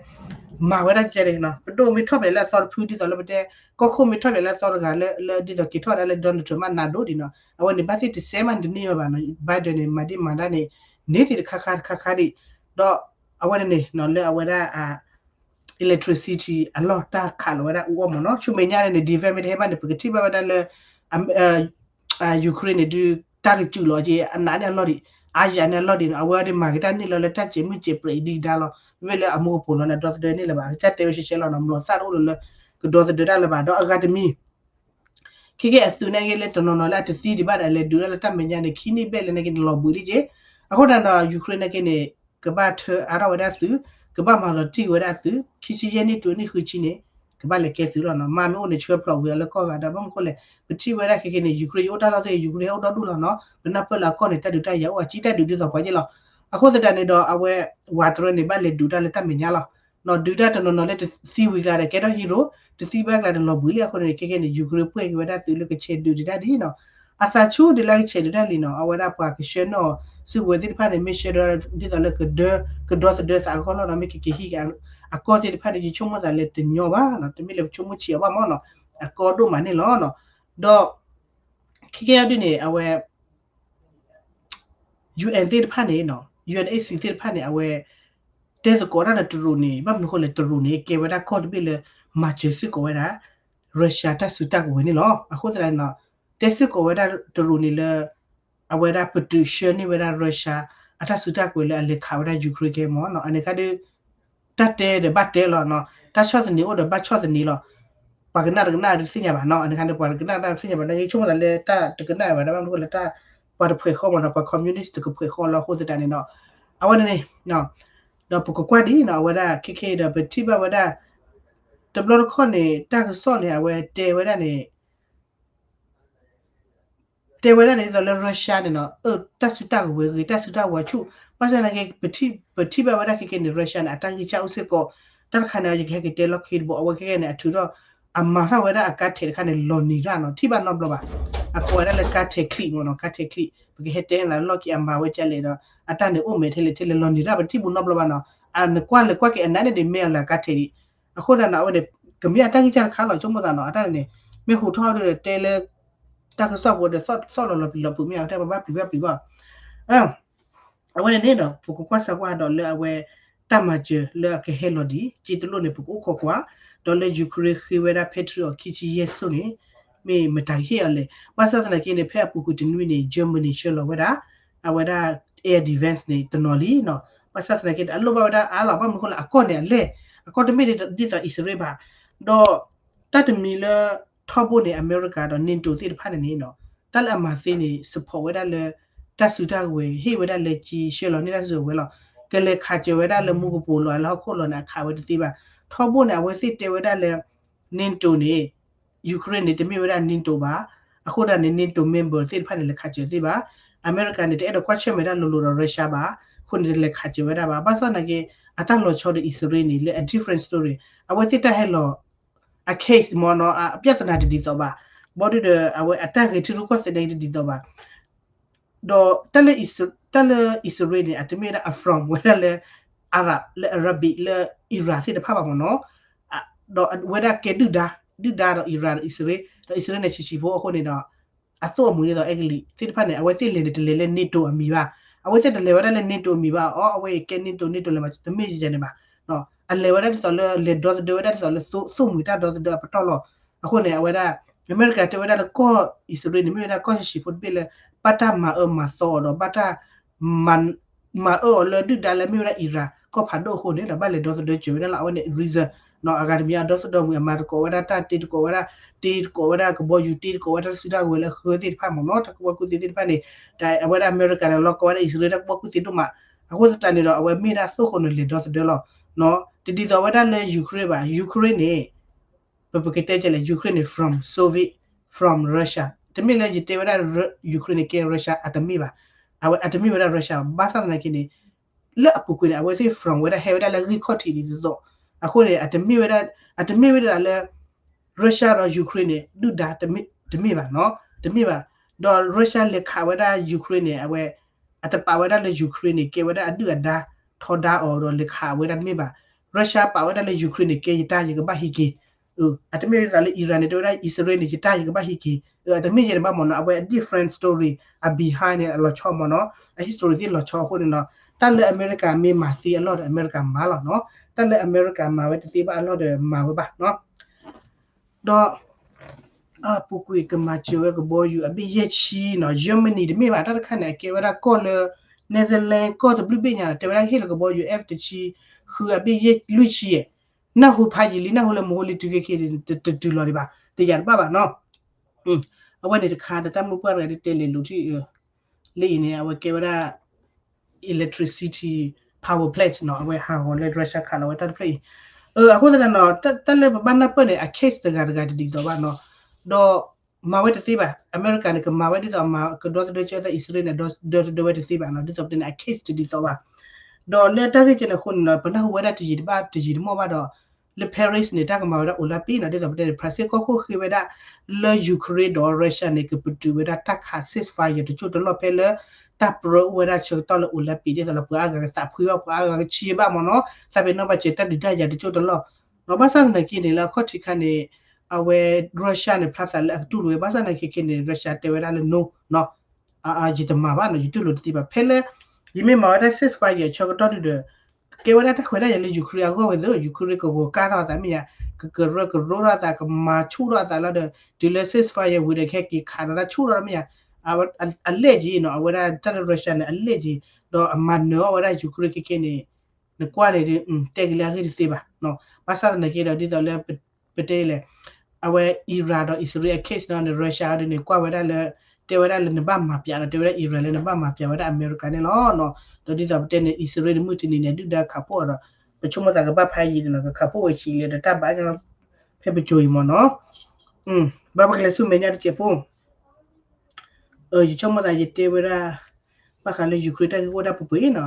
မၤဝဲဒၣ်ကဲန့ၣ်နီၤ, ပဒိၣ်မ့ၢ်ထီၣ်ပၠးလၢအသီတဖုဒ်သိးလၢပတဲ, ကီၢ်ခိၣ်မ့ၢ်ထီၣ်ပၠးလၢအသီတဂၤလၢ လၢဒ်သိးက့ၤထီၣ်ဒၣ်လၢ Donald Trump မးနးဒိၣ်ဒံးနီၤ, အဝဲန့ၣ် ဘၣ်သ့ၣ်တစဲးမးတန့ၢ်ဝဲဘၣ်နီၤ, Biden န့ၣ် မၤဒ်မၤဒၣ်န့ၣ် န့ၢ်ဒံးတခါခါတခါခါဒံး, ဒီးအဝဲန့ၣ်န့ၣ်နီၤ လၢအဝဲဒၣ် electricity အလီၢ်တၢ်ခးလီၤဝဲဒၣ်အူအီၣ်မ့ၢ်နီၤ, ဆူမဲာ်ညါန့ၣ်န့ၣ် defense မ့ၢ်တဟဲဘၣ်န့ၣ် ပကထံၣ်ဘၣ်ဝဲဒၣ်လၢ Ukraine န့ၣ် ဒုးတၢ်ကစူးလီၤက့ၤ အနးန့ၢ်အလီၢ်ဒံး, အါယၤန့ၢ်အလီၢ်ဒံးနီၤ, အဝဲဒၣ်မၤက့ၤတၢ်န့ၢ်လီၤလၢတၢ်စဲးမုၢ်စဲးပြဲးအံၤဒံးဒါလီၤ, မ့မ့ၢ်လၢအမူကပိာ်လီၤန့ၣ် ဒီသဒၢန့ၣ်လၢၤဘၣ်, အကစၢ်တဲဝဲရှဲရှဲလီၤနီၤ, မၤသးတအိၣ်လၢ ကဒီသဒၢတၢ်လၢၤဘၣ်, ဒီးအဂၤတမံၤ ခဲကဲအသုးနာ်က့လၢတနီၤနီၤလၢအတသံဒံးဘၣ်ဒီး အလဲၤဒုးဒၣ်လၢတၢ်မဲာ်ညါန့ၣ် ခံနံၣ်ဘျဲၣ်လၢနာ်က့န့ၣ် လီၤဘှံးလံက့, အဃိသတးဒီး Ukraine နာ်က့န့ၣ် ကဘၣ်ထၢအါထီၣ်ဝဲဒၣ်သုး, ကဘၣ်မၤလီၤတံၢ်ဝဲဒၣ်သုး, ခံဆံယဲၢ်နံၣ်တုၤနံၣ်ဃုဆံန့ၣ် ကဘၣ်လဲၤကဲသုးလီၤနီၤ, မ့ၢ်မ့ၢ်အိၣ်န့ၣ် ဆှၢဖျိးဝံၤအီၤလၢကီၢ်ဂၤဒီး ဘၣ်မနုၤဃိလဲၣ်, ပထံၣ်ဝဲဒၣ်ခဲကဲန့ၣ် Ukraine ယအိၣ်တၢ်လီၢ်သ့ၣ် Ukraine ဟဲအိၣ်ဒီဒူၣ်လီၤနီၤ, ပနၢ်ပၢၢ်လၢအကီၢ်န့ၣ် တၢ်ဒုးတၢ်ယၤအိၣ်အစံၣ်တၢ်ဒုးဒ်သိးပှၤယ့ၢ်လီၤ, အဃိသတးန့ၣ်ဒီး အဝဲ ဝးတရၢန့ၣ် ဘၣ်လဲၤဒုးတၢ်လၢတၢ်မဲာ်ညါလီၤ. နီၤ ဒုးတၢ်တနီၤနီၤလၢတသံဝံၤကျါဒီး ကဲထီၣ် hero, တသံဘၣ်ကျါဒီးလီၤဘှံးလံအဃိန့ၣ် ခဲကဲန့ၣ် Ukraine ပှဲၤက့ၤဝဲဒၣ်သုးလၢကဆဲးဒုးဒံးတၢ်ဒ်နီၤ, အသးဆူၣ်ဒံးလၢကဆဲးဒုးတၢ်လံနီၤ, အဝဲဒၣ်ပှၤကဆှၢနီၣ်စုကဝဲၤသ့ၣ်တဖၣ်န့ၣ် မ့ၢ်ဆှၢဒီးဒ်သိးလၢကဒၢ, ကဒီသဒၢသးအဂီၢ်လီၤနီၤ, မ့ၢ်ကက့ၤဟံးက့ၤအကီၢ်သ့ၣ်တဖၣ်န့ၣ် ယဆိကမိၣ်သးလၢတညီဘၣ်နီၤ, တမ့ၢ်လၢပဆိကမိၣ်ဆံးအီၤဘၣ်မ့ၢ်နီၤ, အကီဒိၣ်မးန့ၣ်လီၤနီၤ, ဒီး ခဲကဲအီၤဒုးန့ၣ် အဝဲ UN သ့ၣ်တဖၣ်န့ၣ်နီၤ, UNHC သ့ၣ်တဖၣ်န့ၣ် အဝဲ တဲသကိးတၢ်ဒီးတရူးန့ၣ် ဘၣ်မနုၤဃိလဲၣ် တရူးန့ၣ် ကဲဝဲဒၣ်ကီၢ်တဘ့ၣ်လၢ မၤစၢၤစ့ၢ်ကီးဝဲဒၣ် Russia တၢ်စုတၢ်ကဝဲၤန့ၣ်လီၤ. အဃိသတးန့ၣ်နီၤ တဲစ့ၢ်ကီးဝဲဒၣ်တရူးန့ၣ်လၢ အဝဲဒၣ်ပတုာ်ဆှၢန့ၢ်ဝဲဒၣ် Russia အတၢ်စုတၢ်ကဝဲၤလၢအလဲၤခးဝဲဒၣ် Ukraine ကဲမ့ၢ်နီၤ, အန့ၣ်ခါဒုး တၢ်တဲဒီးဘၣ်တဲလီၤနီၤ, တၢ်ဆီၣ်သနံးအိၣ်ဒီးဘၣ်ဆီၣ်သနံးလီၤ. ပှၤကနၣ်တကနၣ်တသ့ၣ်ညါဘၣ်နီၤ, အန့ၣ်ခါန့ၣ် ပှၤကနၣ်တကနၣ်တသ့ၣ်ညါဘၣ်, ယဆိကမိၣ်သးလၢတၢ်တကနၣ်ဘၣ် တၢ်ဘၣ်မနုၤဃိလၢတၢ် ပှၤတဖှဲးဃီမ့ၢ်နီၤ, ပှၤ communist တကဖှဲးဃီလီၤ. အဃိသတးန့ၣ်နီၤ အဝဲန့ၣ်န့ၣ် ဒီးပကကွၢ်ဒ်နီၤ အဝဲဒၣ်ခဲခဲအံၤဒီး ပထံၣ်ဘၣ်ဝဲဒၣ် တဘျီတခီၣ်န့ၣ် တၢ်ကစီၣ်န့ၣ် အဝဲတဲဝဲဒၣ်န့ၣ် တဲဝဲဒၣ်န့ၣ် ဒ်သိးလၢ Russia န့ၣ်နီၤ အၢ တၢ်စုတၢ်ကဝဲၤဂ့ၤ တၢ်စုတၢ်ဝၤဆူၣ်, ဘၣ်ဆၣ်သနာ်က့ ပထံၣ်ဘၣ်ဝဲဒၣ်ခဲကဲန့ၣ် Russia န့ၣ် အတၢ်ဂံၢ်စၢ်အိၣ်စ့ၢ်ကီး, တၢ်တခါန့ၣ် ယကဟဲက့ၤတဲလီၢ်ခံတဘိ အဝဲခဲကဲန့ၣ် အထုးထီၣ် အမၤထီၣ်ဝဲဒၣ်အကါထဲးတခါန့ၣ် လီၤနံၤတၢ်နီၤ ထံၣ်ဘၣ်နီတဘျီဘၣ်, အကိးဝဲဒၣ်လၢကါထဲးချံးမ့ၢ်နီၤ ကါထဲးချံး ပကဟဲတဲလၢလီၢ်ခံအမၤဝဲကလဲၣ်ဒီး အတၢ်န့ၣ်အိၣ်မဲာ်ထဲလဲၣ်ထဲလဲၣ် လီၤနံၤတၢ် ပထံၣ်ဘူးနီတဘျီဘၣ်နီၤ, အနကွၢ်လဲၤကွၢ်က့ၤအနါန့ၣ်ဒ်မ့ၢ်အလၢကါထဲးဒံး, အဃိသတးနီၤ အဝဲန့ၣ် ကမ့ၢ်အတၢ်ဂံၢ်စၢ်တခါလီၤ ဆိကမိၣ်သးနီၤ အတၢ်န့ၣ် မ့ၢ်ဟူးထီၣ်ဒီးတဲလၢ တၢ်ကစီၣ်ဖိဒီးသီၣ်လီၤလီၤပျံၤလီၤပျံၤမ့ၢ်အတၢ်ပဘၣ်ပျံၤဘၣ်ပျံၤဘၣ် အဝဲန့ၣ်န့ၣ်ဒီး ပကကွၢ်စၢၤကွၢ်ဒီးလၢအဝဲ တၢ်မၤစၢၤလၢအကဟဲလီၤဒံး က့တလိၣ်န့ၣ် ပကအိၣ်ခိးကွၢ်, ဒီးလၢ Ukraine ဃ့ဝဲဒၣ် Patriot ခံဆံယဲၢ်စိၣ်န့ၣ် မ့ၢ်မတၤကဟ့ၣ်အီၤလဲၣ်. ဘၣ်ဆၣ်သနာ်က့န့ၣ် ဖဲအပူၤကွံာ်တနွံန့ၣ် Germany ဆှၢလီၤဝဲဒၣ် အဝဲဒၣ် air defense န့ၣ် တနီၤလံနီၤ. ဘၣ်ဆၣ်သနာ်က့န့ၣ် အလိၣ်ဘၣ်ဝဲဒၣ်အါလီၤ ဘၣ်မနုၤအဃိလဲၣ် အကီၢ်န့ၣ်အလဲၢ်, အကီၢ်တမ့ၢ်ဒ်သိးအံၣ်စရ့လးဘၣ်. ဒီး တၢ်တမံၤလၢ ထီဘိန့ၣ် အမဲရကၤဒီး NATO သ့ၣ်တဖၣ်န့ၣ်န့ၣ်နီၤ တၢ်လၢအမၤသ့န့ၣ် support ဝဲဒၣ်လၢ တၢ်စုတၢ်ကဝဲၤ ဟ့ၣ်ဝဲဒၣ်လၢက့ ဆှၢလီၤန့ၢ်တၢ်စုကဝဲၤလီၤ. ကလဲၤခးစၢၤဝဲဒၣ်လၢမူကပိာ်လီၤ လၢဟီၣ်ခိၣ်လီၤန့ၣ် အခးဝဲတသ့ဘၣ်. ထီဘိန့ၣ် အဝဲသ့ၣ်တဲဝဲဒၣ်လၢ NATO န့ၣ် Ukraine န့ၣ် တမ့ၢ်ဝဲဒၣ် NATO ဘၣ်. အဃိဒၣ်န့ၣ် NATO member သ့ၣ်တဖၣ်န့ၣ် လဲၤခးစၢၤသ့ဘၣ်. အမဲရကၤန့ၣ် တအဲၣ်ဒိးကွၢ်ဆၢၣ်မဲာ်တၢ်လိၤလိၤဒီး Russia ဘၣ်. အဃိန့ၣ် တလဲၤခးစၢၤဝဲဒၣ်ဘၣ်. ဘၣ်ဆၣ်သနာ်က့ အတၢ်လီၤဆီဒီးအံၣ်စရ့လးန့ၣ် လၢအ different story အဝဲသ့ၣ်တၢ်ဟဲလီၤ အ case မ့ၢ်နီၤ အပြဿနာတဒ်သိးဘၣ်. ဘၣ်ဒီး အဝဲအတၢ်ဂ့ၤထံရူၢ်ကီၢ်သဲးန့ၣ်တဒ်သိးဘၣ်. ဒီးတၢ်လၢ တၢ်လၢအံၣ်စရ့လးန့ၣ် အတမ့ၢ်ဝဲဒၣ်အ from ဝဲဒၣ်လၢ Arab လၢ Arabic လၢ Iran သ့ၣ်တဖၣ်ဘၣ်မ့ၢ်နီၤ. ဒီးအဝဲဒၣ်ကဲဒုၣ်ဒါ ဒုၣ်ဒါဒီး Iran ဒီးအံၣ်စရ့လး ဒီးအံၣ်စရ့လးန့ၣ်ဆံးဆံးဖိအဃိန့ၣ်ဒီး အသိၣ်အမုာ်ဒ်သိးအဲကလံးသ့ၣ်တဖၣ်န့ၣ် အဝဲသ့ၣ်လဲၤန့ၣ်တလဲၤလၢ NATO အမံၤဘၣ်. အဝဲသ့ၣ်တလဲၤဝဲဒၣ်လၢ NATO အမံၤဘၣ် အီ အဝဲအံၤကဲ NATO NATO လဲၤမး တမ့ၢ်ယဲန့ၣ်ဘၣ်. အလဲၤဝဲဒၣ်ဒ်သိးလၢလဲၤဒီသဒၢဝဲဒၣ်ဒ်သိးလၢသိၣ်မှံၤတၢ်ဒီသဒၢအပတီၢ်လီၤ. အဃိန့ၣ် အဝဲဒၣ် အမဲရကၤတဲဝဲဒၣ်လၢကီၢ်အံၣ်စရ့လးန့ၣ် မ့ၢ်ဝဲဒၣ်ကီၢ်ဆံးဆံးဖိတဘ့ၣ်လၢ ဘၣ်တၢ်မၤအၢမၤသီအီၤဒီး ဘၣ်တၢ် မၤအၢအီၤလၢဒုၣ်ဒါလၢမ့ၢ်ဝဲဒၣ် Iran ကီၢ်ဖးဒိၣ်အဃိန့ၣ်ဒီး ဘၣ်လဲၤဒီသဒၢစၢၤဝဲဒၣ်လၢအဝဲန့ၣ် reason နီၤ. အဂၤတမံၤအဒီသဒၢမုာ် အမၤသကိးဝဲဒၣ်တၢ် တ့သကိးဝဲဒၣ် တ့သကိးဝဲဒၣ်ကဘီယူၤ တ့သကိးဝဲဒၣ်တၢ်စုတၢ်ကဝဲၤလၢအဃၢသ့ၣ်တဖၣ်မ့ၢ်နီၤ. တၢ်ကူၣ်ဘၣ်ကူၣ်သ့သ့ၣ်တဖၣ်န့ၣ် အဝဲဒၣ်အမဲရကၤန့ၣ် လီၤကီဝဲဒၣ်အံၣ်စရ့လးတၢ်ကူၣ်ဘၣ်ကူၣ်သ့ဒိၣ်မး အဃိသတးန့ၣ်ဒီး အဝဲမ့ၢ်ဒၣ်သိၣ်ဃိန့ၣ် လဲၤဒီသဒၢလီၤ, တဒ်သိးဝဲဒၣ်လၢ Ukraine ဘၣ်. Ukraine န့ၣ် ပ ပကတဲကလဲၣ် Ukraine န့ၣ် from Soviet, from Russia, တမ့ၢ်လၢယတဲဝဲဒၣ် Ukraine န့ၣ် ကဲ Russia အတမ့ၢ်ဘၣ်. အဝဲအတမ့ၢ်ဝဲဒၣ် Russia ဘၣ်. ဘၣ်ဆၣ်သနာ်က့န့ၣ် လၢအပူၤကွံာ်န့ၣ် အဝဲသ့ၣ် from ဝဲဒၣ် ဟဲဝဲဒၣ်လၢဂံၢ်ခီၣ်ထံးဒ်သိးသိး, အဃိန့ၣ် အတမ့ၢ်ဝဲဒၣ်, အတမ့ၢ်ဝဲဒၣ်လၢ Russia ဒီး Ukraine န့ၣ် ဒုၣ်ဒါတမ့ၢ်ဘၣ်နီၤ, တမ့ၢ်ဘၣ်. ဒီး Russia လဲၤခးဝဲဒၣ် Ukraine န့ၣ် အဝဲ အတပာ်ဝဲဒၣ်လၢ Ukraine န့ၣ် ကဲဝဲဒၣ်အဒုၣ်အဒါ ထီဒါအီၤဒီးလဲၤခးဝဲဒၣ်တမ့ၢ်ဘၣ်. Russia ပာ်ဝဲဒၣ်လၢ Ukraine န့ၣ် ကဲယတၢ်ယကဘၣ်ဟံးက့ၤ. အတမ့ၢ်ဒ်သိးလၢ Iran န့ၣ် တဲဝဲဒၣ် အံၣ်စရ့လးန့ၣ် ယတၢ်ယကဘၣ်ဟံးက့ၤ. အတမ့ၢ်ယဲန့ၣ်ဘၣ်မ့ၢ်နီၤ, အဝဲအ different story, အ behind န့ၣ် အလီၤဆီမ့ၢ်နီၤ, အ history သ့ၣ်လီၤဆီအဃိန့ၣ်နီၤ, တၢ်လၢအမဲရကၤမ့ၢ်မၤသ့အလီၢ်ဒီး အမဲရကၤမၤလီၤနီၤ, တၢ်လၢအမဲရကၤမၤဝဲတသ့ဘၣ်အလီၢ်ဒီးမၤဝဲဘၣ်နီၤ. ဒီး အပူၤကွံာ်ကမၤစၢၤဝဲကဘီယူၤအဘ့ၣ်ယဲၢ်ဆံနီၤ, Germany တမ့ၢ်ဘၣ်, တၢ်တခါန့ၣ် အကဲဝဲဒၣ်ကီၢ်လၢ Netherlands ကီၢ်တဘျုးဘ့ၣ်ညါနီၤ, တဲဝဲဒၣ်ဟ့ၣ်လီၤကဘီယူၤ F တဆံဃုအဘ့ၣ်ယဲၢ်လွံၢ်ဆံယဲၢ်, နၢ်ဟူဖးယံာ်လံ, နၢ်ဟူလၢမဟိလံတုၤခဲခဲ တတုၤလီၤဒံးဘၣ်, တယာ်တဘၣ်ဘၣ်နီၤ. အဝဲန့ၣ်တခါ တၢ်မုၢ်ပှၢ်တဂၤဒ်တဲလဲၤလိာ်ထံၣ် လၢအံၤန့ၣ် အဝဲကဲဝဲဒၣ် electricity power plant နီၤ, အဝဲဟးဂီၤလၢ Russia ခးလီၤဝဲတၢ်တဖျၢၣ်အံၤ. အဃိသတးနီၤ, တၢ်လၢပဘၣ်နၢ်ပၢၢ်န့ၣ် အ case တဂၤတဂၤတဒ်သိးဘၣ်နီၤ, ဒီးမၤဝဲတသ့ဘၣ်. အမဲရကၤန့ၣ် ကမၤဝဲဒ်သိးမၤကဒီသဒၢကၢသးအံၣ်စရ့လးန့ၣ် ဒီသဒၢဝဲတသ့ဘၣ်နီၤ, ဒ်သိးပတဲန့ၣ် အ case တဒ်သိးဘၣ်. ဒီးလၢတၢ်ဂ့ၢ်ကဲန့ၣ်အဃိန့ၣ်နီၤ, ပနၢ်ဟူဝဲဒၣ်တယံာ်တဘၣ်တယံာ်တမီၢ်ဘၣ်ဒီး လၢ Paris န့ၣ် တၢ်ကမၤဝဲဒၣ်အိၣ်လၢပံနီၤ, ဒ်သိးပတဲန့ၣ် ဖရၣ်စ့ၣ်ကီၢ်ခိၣ်ဃ့ဝဲဒၣ်လၢ Ukraine ဒီး Russia န့ၣ် ကပတုာ်ဝဲဒၣ်တၢ်ခး ceasefire တစိၢ်တလီၢ်ဖဲလၢ တၢ်ပြၢအိၣ်ဝဲဒၣ်ဆၢကတီၢ်လၢအိၣ်လၢပံ ဒ်သိးလၢပှၤအါဂၤကသးဖှံဘၣ် ပှၤအါဂၤကဆံးဘၣ်မ့ၢ်နီၤ, သးပ့ၤနီၣ်ဘၣ်စၢၤတၢ်ဒုးတၢ်ယၤတစိၢ်တလီၢ် ဘၣ်ဆၣ်သနာ်က့န့ၣ် လၢအခီၣ်ထံးခါန့ၣ် အဝဲ Russia န့ၣ် ဖျါသးလၢအကတူၢ်လိာ်ဝဲ, ဘၣ်ဆၣ်သနာ်က့ခဲန့ၣ် Russia တဲဝဲဒၣ်လၢ no နီၤ, ယတမၤဘၣ်နီၤ, ယတူၢ်လိာ်တသ့ဘၣ်. ဖဲလၢ ယမ့ၢ်မၤဝဲဒၣ် ceasefire ဆၢကတီၢ်ဒုဒီး ကဲဝဲဒၣ်တၢ်ခွဲးတၢ်ယာ်လၢ Ukraine အဂီၢ်ဝဲသ့ၣ်, Ukraine ကဂီၤကၢ်ထီၣ်အသးမ့ၢ်ယါ, ကကရၢကရိထီၣ်အသး, ကမၤဆူၣ်ထီၣ်အသးလီၤဒီး တုၤလၢ ceasefire ဝံၤဒီး ကဟဲက့ၤခးဒီးတၢ်ဆူၣ်ထီၣ်မ့ၢ်ယါ, အလဲၣ်က့နီၤ, အဝဲဒၣ်တၢ်လၢ Russia န့ၣ် အလဲၣ်က့, ဒီးအမၤနၢၤအီၣ်ဝဲဒၣ် Ukraine ခဲခဲန့ၣ် နကွၢ်န့ၣ် တဲက့ၤလၢအဂ့ၢ်တသ့ဘၣ်. ဘၣ်ဆၣ်သနာ်က့ဒီး ဒ်သိးလၢ ပတဲလဲၣ်, အဝဲ Iran ဒီး အံၣ်စရ့လးအ case နီၤန့ၣ် Russia ဒ်န့ၣ် ကွၢ်ဝဲဒၣ်လၢ တဲဝဲဒၣ်လၢနဘၣ်မၤပၠးနီၤ, တဲဝဲဒၣ် Iran လၢနဘၣ်မၤပၠးဝဲဒၣ်အမဲရကၤန့ၣ်လီၤ. ဒီးဒ်သိးပတဲန့ၣ် အံၣ်စရ့လးန့ၣ် မုၢ်တနံၤန့ၣ် ဒုၣ်ဒါခးဖှိၣ်အီၤဒီး ပဆိကမိၣ်သးကဘၣ်ဖးယံာ်န့ၣ်နီၤ, ကခးဖှိၣ်ဝဲဆံးလၢဒီးတၢ်ဘၣ်ညီ ဖဲပစိၤအံၤမ့ၢ်နီၤ. ဘၣ်ပကလဲၤဆူမဲာ်ညါတစဲးဖိ ယဆိကမိၣ်သးယတဲဝဲဒၣ် ဘၣ်ဃးလၢ Ukraine တၢ်ဂ့ၢ်အိၣ်ဒၣ်ပှဲၤပှဲၤနီၤ,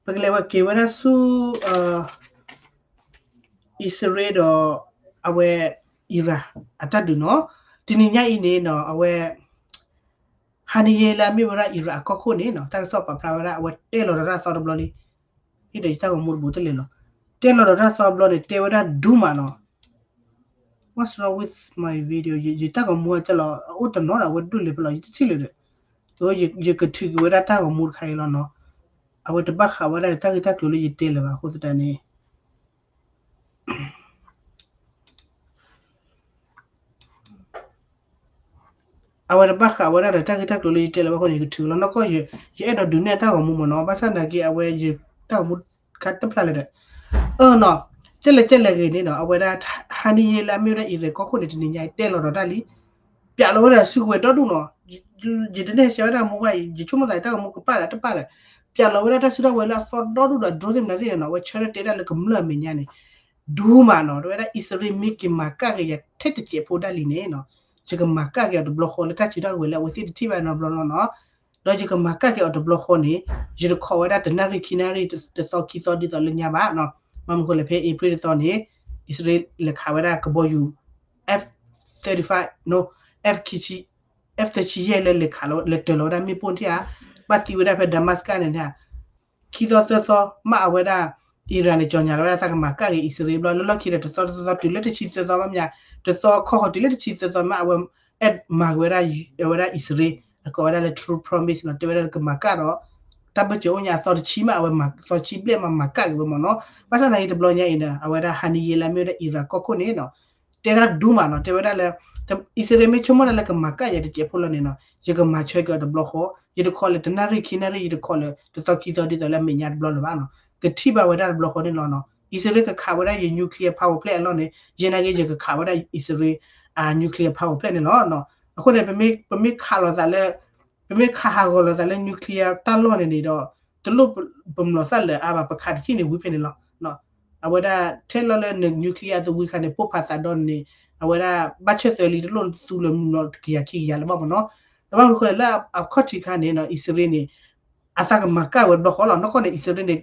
ပကလဲၤဝဲက့ၤဝဲဒၣ်ဆူ အံၣ်စရ့လးဒီး အဝဲ Iran အတၢ်ဒုးနီၤ, တနံၤညါအံၤန့ၣ်နီၤ အဝဲ ဟါနံၤယဲလၢအမ့ၢ်ဝဲဒၣ် Iran အကီၢ်ခိၣ်န့ၣ်နီၤ, တၢ်ကစီၣ်ပာ်ဖျါဝဲဒၣ် အဝဲတဲလီၤဒီးတၢ်သီတဘျီလံ, ဟ့ၣ်ဒီးယတၢ်ဂီၤမူတဘိတလဲၤလီၤ, တဲလီၤဒီးတၢ်သီတဘျီန့ၣ် တဲဝဲဒၣ်ဒူမးနီၤ. What's wrong with my video? ယတၢ်ဂီၤမူအကလီၤ အအိၣ်တနီၤဒီး အဝဲဒိၣ်လဲၤဖဲလီၤ ယတထံၣ်လၢၤဒီး, ယကထုးက့ၤဝဲဒၣ်တၢ်ဂီၤမူတခါအံၤလီၤနီၤ, အဝဲတဘၣ်ဃးဝဲဒၣ်တၢ်ဂ့ၢ်တၢ်ကျိၤလၢယတဲလၢၤဘၣ်အဃိသတးန့ၣ် အဝဲတဘၣ်ဃးဝဲဒၣ်ဒီးတၢ်ဂ့ၢ်တၢ်ကျိၤလၢယတဲလၢၤဘၣ်အဃိန့ၣ် ယကထုးလီၤနီၢ်ကီၢ်, ယအဲၣ်ဒိးဒုးနဲၣ်တၢ်ဂီၤမူမ့ၢ်နီၤ, ဘၣ်ဆၣ်သနာ်က့ အဝဲယတၢ်ဂီၤမူခါတဖျါလၢၤဒီး, အၢနီၤ, ကဲလဲၣ်ကဲလဲၣ်ဂ့ၤန့ၣ်နီၤ, အဝဲဒၣ် ဟါနံၤယဲလၢအမ့ၢ်ဝဲဒၣ် Iran ကီၢ်ခိၣ်န့ၣ် တနံၤညါအံၤတဲလီၤဒီးတၢ်လံ, ပျးလီၤဝဲဒၣ်စုကဝဲၤဒီဒူၣ်နီၤ, ယတနဲၣ်ဆဲးဝဲဒၣ်မူဘၣ်အံၤ ယဆိကမိၣ်သးတၢ်ဂီၤမူကပာ်ဒီးတပာ်ဒီး, ပျးလီၤဝဲဒၣ်တၢ်စုထီၣ်ဝဲလၢအသီဒီဒူၣ်ဒီး drone သ့ၣ်မနုၤသ့ၣ်န့ၣ်နီၤ, အဝဲဆၢထၢၣ်တဲဒၣ်လၢကမျၢၢ်အမဲာ်ညါန့ၣ် ဒူမးနီၤ, တဲဝဲဒၣ် အံၣ်စရ့လးမ့ၢ်က့ၤမၤကၣ်က့ၤယၤထဲတစဲးဖိဒၣ်လံန့ၣ်နီၤ, ယကမၤကၣ်က့ၤအီၤတဘျီဃီလၢတၢ်စုထီၣ်ဝဲလၢအဝဲသ့ၣ်တထံၣ်ဘၣ်နီတဘျီလီၤနီၤ, ဒီးယကမၤကၣ်က့ၤအီၤတဘျီဃီန့ၣ် ယတခိးဝဲဒၣ်တနၣ်ရံၣ်ခံနၣ်ရံၣ်တသီခံသီဒ်သိးလၢညါဘၣ်နီၤ, မ့ၢ်မနုၤဃိလဲၣ် ဖဲ April တသီန့ၣ် အံၣ်စရ့လးလဲၤခးဝဲဒၣ်ကဘီယူၤ F thirty-five, no, F F သၢဆံယဲၢ်လၢလဲၤခးလီၤ လဲၤတၢၤလီၤဝဲဒၣ်မ့ၣ်ပိၢ်ထံၣ်ဧါ, ဘၣ်သံဝဲဒၣ်ဖဲ Damascus န့ၣ်ဧါ, ခံသီသၢသီ မ့ၢ်အဝဲဒၣ် Iran န့ၣ် ကြေညာ လီၤဝဲဒၣ်သးကမၤကၣ်က့ၤအံၣ်စရ့လးဘျီ လၢလီၢ်ခံဒီးတသီတသီတုၤလၢတဆံသၢသီမ့ၢ်မ့ၢ်, တသီခီဃီတုၤလၢတဆံသၢသီမ့ၢ်အဝဲ အဲၣ်မၤက့ၤဝဲဒၣ် အဝဲဒၣ်အံၣ်စရ့လး အကိးဝဲဒၣ်လၢ true promise နီၤ, တဲဝဲဒၣ်ကမၤကၣ်ဒီး တၢ်ဘၢၣ်စၢၤအိၣ်ညါအသီတဆံမ့ၢ်အဝဲမၤသီတဆံဘျဲၣ်မ့ၢ်မၤကၣ်က့ၤဝဲမ့ၢ်နီၤ, ဘၣ်ဆၣ်သနာ်က့တဘျီညါအံၤန့ၣ် အဝဲဒၣ် ဟါနံၤယဲလၢအမ့ၢ်ဝဲဒၣ် Iran ကီၢ်ခိၣ်န့ၣ်နီၤ တဲဒၣ်ဒူမးနီၤ, တဲဝဲဒၣ်လၢ အံၣ်စရ့လးမ့ၢ်ဆိကမိၣ်တၢ်လၢကမၤကၣ်ယၤတစဲးဖိလီၤန့ၣ်နီၤ, ယကမၤဆၢက့ၤအီၤတဘျီဃီ, ယတခိးလၢတနၣ်ရံၣ်ခံနၣ်ရံၣ်, ယတခိးလၢတသီခံသီဒ်သိးလၢအမဲာ်ညါတဘျီလၢၤဘၣ်နီၤ, ကထံၣ်ဘၣ်ဝဲဒၣ်တဘျီဃီန့ၣ်လီၤနီၤ, အံၣ်စရ့လးကခးဝဲဒၣ်ယ nuclear power plant အလီၢ်န့ၣ်, ယဲနာ်က့ ယကခးဝဲဒၣ်အံၣ်စရ့လး အ nuclear power plant န့ၣ်လီၤနီၤ, အဃိန့ၣ် ပမ့ၢ်ခးလိာ်သးလၢ ပမ့ၢ်ခးဟးဂီၤလိာ်သးလၢ nuclear တၢ်လီၢ်န့ၣ်န့ၣ်ဒီး တလိၣ်ပမျိာ်သၣ်လၢၤအါဘၣ် ပခးတထံၣ်န့ၣ်ဝံၤဖဲန့ၣ်လီၤ. အဝဲဒၣ်ထဲလီၤလၢန nuclear သဝံတခါန့ၣ် ပိၢ်ဖးသးဒီန့ၣ် အဝဲဒၣ်ဘၣ်ဆၢၣ်သၢလံ တလိၣ်သူလၢမျိာ်တကယၤခံကယၤလၢၤဘၣ်မ့ၢ်နီၤ. ဒီးဘၣ်မနုၤဃိလဲၣ်လၢအခီၣ်ထံးခါန့ၣ်နီၤ အံၣ်စရ့လးန့ၣ် အသးကမၤကၣ်ဝဲတဘျီဃီလီၤ. နီၢ်ကီၢ်န့ၣ် အံၣ်စရ့လးန့ၣ်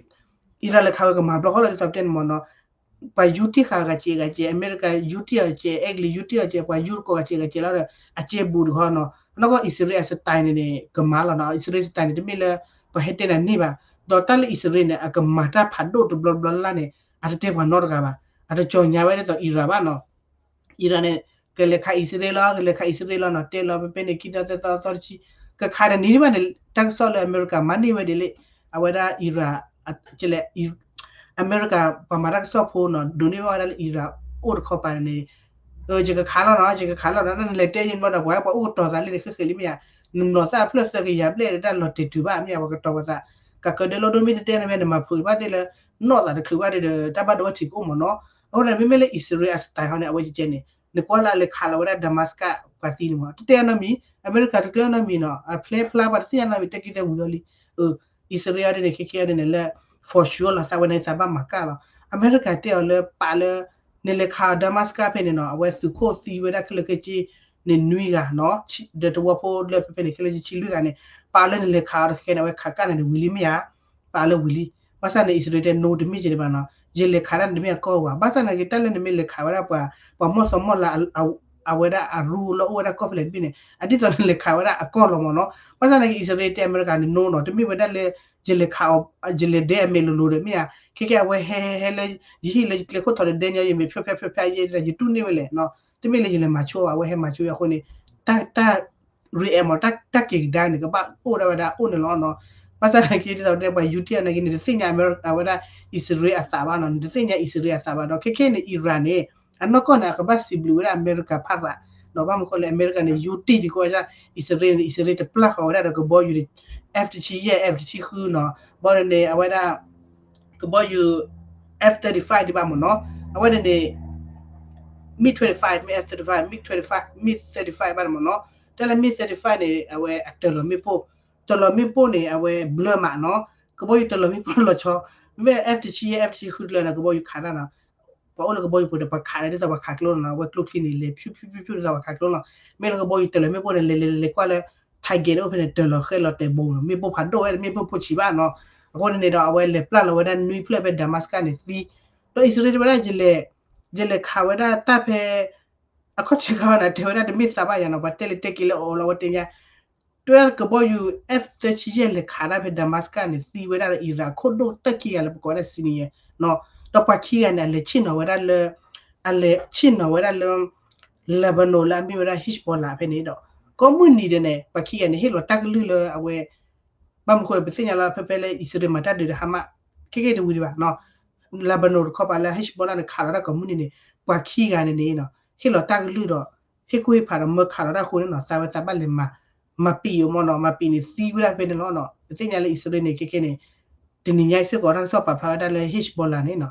အံရၣ်လဲၤခးဝဲကမၤတဘျီဃီလီၤ ဒ်သိးပတဲန့ၣ်မ့ၢ်နီၤ ပှၤယူတံၢ်ဃာ်ဂၤစဲးဂၤစဲး အမဲရကၤယူတံၢ်အီၤစဲး အဲကလံးယူတံၢ်အီၤစဲး ပှၤယူတကိးဂၤစဲးဂၤစဲးလီၤဒီး အစဲဘူးတခီနီၤ နီၢ်ကီၢ်အံၣ်စရ့လးအ style န့ၣ်န့ၣ် ကမၤလီၤနီၤ အံၣ်စရ့လး style န့ၣ် တမ့ၢ်လၢ ပှၤဟဲတဲနၤန့ၢ်ဘၣ် ဒီးတၢ်လၢအံၣ်စရ့လးန့ၣ် အကမၤတၢ်ဖးဒိၣ်တဘျီဘျီလၢ်လၢ်န့ၣ် အတတဲပှၤနီတဂၤဘၣ် အတကၠီၤညါဝဲဒ်သိးအံရၣ်ဘၣ်နီၤ အံရၣ်န့ၣ် ကလဲၤခးအံၣ်စရ့လးလီၤ ကလဲၤခးအံၣ်စရ့လးလီၤနီၤ တဲလီၤဖဲဖဲန့ၣ် ခံသီသၢသီသီတဆံ ကခးတနံၤဒံးဘၣ်န့ၣ် တၢ်ကစီၣ်လၢအမဲရကၤမၤန့ၢ်ဝဲဒ်လဲၣ် အဝဲဒၣ်အံရၣ် ကလဲၤ အမဲရကၤပှၤမၤတၢ်ကစီၣ်ဖိနီၤ ဒိးန့ၢ်ဘၣ်ဝဲဒၣ်လၢအံရၣ်အိၣ်တခီပၤန့ၣ် ယကခးလီၤနီၤ ယကခးလီၤနီၤ နလဲၤတဲယံၤဘၣ်ဒီး ပှၤပှၤအိၣ်ကတီၤသးလံန့ၣ် ဃ့ဃ့လံမ့ၢ်ဧါ နမျိာ်သၣ်ဖျၢၣ်သၢကယၤဘျဲၣ်တၢ်လီၤတဲာ်တုၤဘၣ်မ့ၢ်ဧါ ပှၤကတီၤပှၤသး ကးကၢဒဲလိဒိမ့ၢ်တတဲန့ၣ်မ့ၢ် နမၤဖုးဘၣ်သ့ၣ်လၢ နီၢ်သးတချုးဘၣ်ဒီး တၢ်ဘၣ်ဒိဘၣ်ထံးကအိၣ်မ့ၢ်နီၤ အဃိန့ၣ် မ့မ့ၢ်လၢအံၣ်စရ့လးအ style ဟီန့ၣ် အဝဲကဲကဲန့ၣ် နကွၢ်လၢအလဲၤခးလီၤဝဲဒၣ် Damascus ပှၤသံန့ၣ်မ့ၢ် တတဲအနီတမံၤ အမဲရကၤတကျၢၤနီတမံၤနီၤ အဖျဲဖျါပှၤတသ့ၣ်ညါနီတမံၤ တဲက့ၤသဲဝံၤအီၤလံ အံၣ်စရ့လးအံၤန့ၣ် ခဲကဲအံၤန့ၣ်လၢ for sure လီၤ သးဝဲန့ၣ်သးဘၣ်မၤကၣ်လီၤ အမဲရကၤတဲအီၤလၢပာ်လၢ နလဲၤခးအီၤ Damascus ဖဲန့ၣ်နီၤ အဝဲသုးခိၣ်သံဝဲဒၣ်ခဲလၢာ်ခဲဆ့န့ၣ်နွံဂၤနီၤ ဒီးသဝီဖိလၢဖဲဖဲန့ၣ် ခဲလၢာ်ဆ့လွံၢ်ဂၤန့ၣ် ပာ်လၢနလဲၤခးအီၤတခဲန့ၣ် အဝဲခးကၣ်န့ၣ်ဝံၤလံမ့ၢ်ဧါ ပာ်လၢဝံၤလံ ဘၣ်ဆၣ်န့ၣ် အံၣ်စရ့လးတဲ no တမ့ၢ်ကဲဒံးဘၣ်နီၤ ယလဲၤခးဒၣ်န့ၣ်တမ့ၢ်အကီၢ်ဘၣ် ဘၣ်ဆၣ်နာ်က့ တၢ်လၢနမ့ၢ်လဲၤခးဝဲဒၣ်ပှၤ ပှၤမီၢ်သီမီၢ်လၤ အဝဲဒၣ်အရူလၢအိၣ်ဝဲဒၣ်ကီၢ်ဖဲလဲၣ်တဘ့ၣ်န့ၣ် အဒ်သိးနလဲၤခးဝဲဒၣ်အကီၢ်လီၤမ့ၢ်နီၤ ဘၣ်ဆၣ်နာ်က့ အံၣ်စရ့လးတဲအမဲရကၤန့ၣ် no နီၤ တမ့ၢ်ဝဲဒၣ်လၢ ယလဲၤခးအီၤ ယလဲၤဒဲအမဲာ်လိၤလိၤဒီးမ့ၢ်ဧါ ခဲကဲအဝဲဟဲဟဲဟဲလၢ ယဟံၣ်လၢယကျဲခိၣ်ထီၣ်ဒီးဒဲညီယမဲာ်ဖျိဖျါဖျိဖျါယဲဒၣ် ယတူၢ်န့ၢ်ဝဲလဲၣ်နီၤ တမ့ၢ်လၢယလဲၤမၤဆိအီၤ အဝဲဟဲမၤဆိအဃိန့ၣ် တၢ် တၢ် react မ့ၢ် တၢ် တၢ်က့ၤကဒါန့ၣ် ကဘၣ်အိၣ်ဒၣ်ဝဲဒၣ်အိၣ်န့ၣ်လီၤနီၤ ဘၣ်ဆၣ်နာ်က့ ဒ်သိးတဲပှၤယူတံၢ်အီၤနာ်က့ နတသ့ၣ်ညါအဝဲဒၣ် အံၣ်စရ့လးအသးဘၣ်နီၤ နတသ့ၣ်ညါအံၣ်စရ့လးအသးဘၣ်ဒီး ခဲခဲန့ၣ် အံရၣ်န့ၣ် အနီၢ်ကီၢ်န့ၣ် အကဘၣ်စံးဘျုးဝဲဒၣ်အမဲရကၤဖးရး ဒီးဘၣ်မနုၤဃိလဲၣ် အမဲရကၤန့ၣ် ယူတံၢ်ဒံးကီးဝဲဒၣ် အံၣ်စရ့လးန့ၣ် အံၣ်စရ့လးတပျၢ်ဃီၤဝဲဒၣ်ဒီးကဘီယူၤ F တဆံယဲၢ် F တဆံဃုနီၤ ဘီန့ၣ်န့ၣ် အဝဲဒၣ် ကဘီယူၤ F thirty-five ဒံးဘၣ်မ့ၢ်နီၤ အဝဲန့ၣ်န့ၣ် MiG twenty-five မ့ၢ် F thirty-five MiG twenty-five MiG thirty-five ဘၣ်န့ၣ်မ့ၢ်နီၤ တၢ်လၢ MiG thirty-five န့ၣ် အဝဲအတၢၤလီၤမ့ၣ်ပိၢ် တၢၤလီၤမ့ၣ်ပိၢ်န့ၣ် အဝဲဘျၢမးနီၤ ကဘီယူၤတၢၤလီၤမ့ၣ်ပိၢ်လီၤဆီ မ့မ့ၢ် F တဆံယဲၢ် F တဆံဃုတလၢန့ၣ် ကဘီယူၤခးတၢ်နီၤ ပှၤအိၣ်လၢကဘီယူၤပူၤဒီးပှၤခးဒၣ်ဒ်သိးပှၤခးကျိနီၤ အဝဲကျိချံန့ၣ် လဲၤဖၠူဖၠူဖၠူဖၠူဒ်သိးပှၤခးကျိနီၤ မ့ၢ်လၢကဘီယူၤတၢၤလီၤမ့ၣ်ပိၢ်န့ၣ် လဲၤလဲၤလဲၤကွၢ်လၢ target အိၣ်ဖဲန့ၣ် တၢၤလီၤဃဲလီၤတဲာ်ဘိနီၤ မ့ၣ်ပိၢ်ဖးဒိၣ်ဝဲ မ့ၣ်ပိၢ်ဖိဆံးဘၣ်နီၤ အဃိန့ၣ်န့ၣ်ဒီး အဝဲလဲၤပျၢ်လီၤဝဲဒၣ်နွံဖျၢၣ်ဖဲ Damascus န့ၣ်သံ ဒီးအံၣ်စရ့လးတဲဝဲဒၣ် ယလဲၤခးဝဲဒၣ်တၢ်ဖဲ အခီၣ်ထံးခီၣ်နၤ တဲဝဲဒၣ်တမ့ၢ်သးဘၣ်ယၤနီၤ ပှၤတဲလၢတဲက့ၤလၢအီၤလီၤ အဝဲတဲညါ တဲဝဲဒၣ်ကဘီယူၤ F thirty ယဲၢ်လဲၤခးတၢ်ဖဲ Damascus န့ၣ် သံဝဲဒၣ်ဒီး အံရၣ်ခိၣ်ဒိၣ်တၢၢ်ခံဂၤလၢပကိးဝဲဒၣ် senior နီၤ ဒီးပှၤခံဂၤန့ၣ် အလဲၤဆ့ၣ်နီၤဝဲဒၣ်လၢ အလဲၤဆ့ၣ်နီၤဝဲဒၣ်လၢ Lebanon လၢအမ့ၢ်ဝဲဒၣ် Hezbollah ဖဲန့ၣ်ဒီး ကိးမုၢ်နံၤဒဲးန့ၣ် ပှၤခံဂၤန့ၣ် ဟ့ၣ်လီၤတၢ်ကလုၢ်လၢအဝဲ ဘၣ်မနုၤဃိ ပသ့ၣ်ညါလၢဖဲဖဲလၢအံၣ်စရ့လးမၤတၢ်ဒုးဒီး Hamas ခဲကဲတဝံၤဒံးဘၣ်နီၤ Lebanon တခီပၤလၢ Hezbollah န့ၣ် ခးလီၤတၢ်ကိးမုၢ်နံၤန့ၣ် ပှၤခံဂၤန့ၣ်န့ၣ်နီၤ ဟ့ၣ်လီၤတၢ်ကလုၢ်ဒီး ဟ့ၣ်ကူၣ်ဟ့ၣ်ဖးဒီးမၢခးလီၤတၢ်အဃိန့ၣ်နီၤ သးဝဲသးဘၣ်လဲၤမၤ မၤပံာ်အီၤမ့ၢ်နီၤ မၤပံာ်န့ၣ်သံဝဲဒၣ်ဖဲန့ၣ်လီၤနီၤ ပသ့ၣ်ညါလၢအံၣ်စရ့လးန့ၣ် ခဲကဲန့ၣ် တနံၤညါအံၤစ့ၢ်ကီး တၢ်ကစီၣ်ပာ်ဖျါဝဲဒၣ်လၢ Hezbollah န့ၣ်နီၤ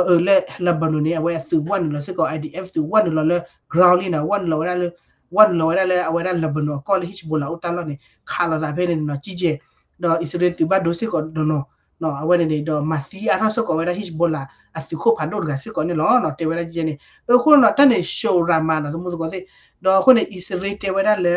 အလၢ Lebanon န့ၣ် အဝဲအသုးဝဲနုာ်လီၤစ့ၢ်ကီး I D F သုးဝဲနုာ်လီၤလၢ ground လံနီၤ ဝဲနုာ်လီၤဝဲဒၣ်လၢ ဝဲနုာ်လီၤဝဲဒၣ်လၢအဝဲဒၣ် Lebanon အကီၢ်လၢ Hezbollah အိၣ်တၢ်လီၢ်န့ၣ် ခးလိာ်သးဖဲန့ၣ်နီၤ ကံကဲ ဒီးအံၣ်စရ့လးသုးဘၣ်ဒိစ့ၢ်ကီးနီၤနီၤ အဝဲန့ၣ်န့ၣ် ဒီးမၤသံအါထီၣ်စ့ၢ်ကီးဝဲဒၣ် Hezbollah အသုးခိၣ်ဖးဒိၣ်တဂၤစ့ၢ်ကီးန့ၣ်လီၤနီၤ တဲဝဲဒၣ်ကံကဲန့ၣ် အဃိနီၤ တၢ်န့ၣ် ရှုံးရမၤနီၤ သမူသကိးသ့ၣ် ဒီးအဃိန့ၣ် အံၣ်စရ့လးတဲဝဲဒၣ်လၢ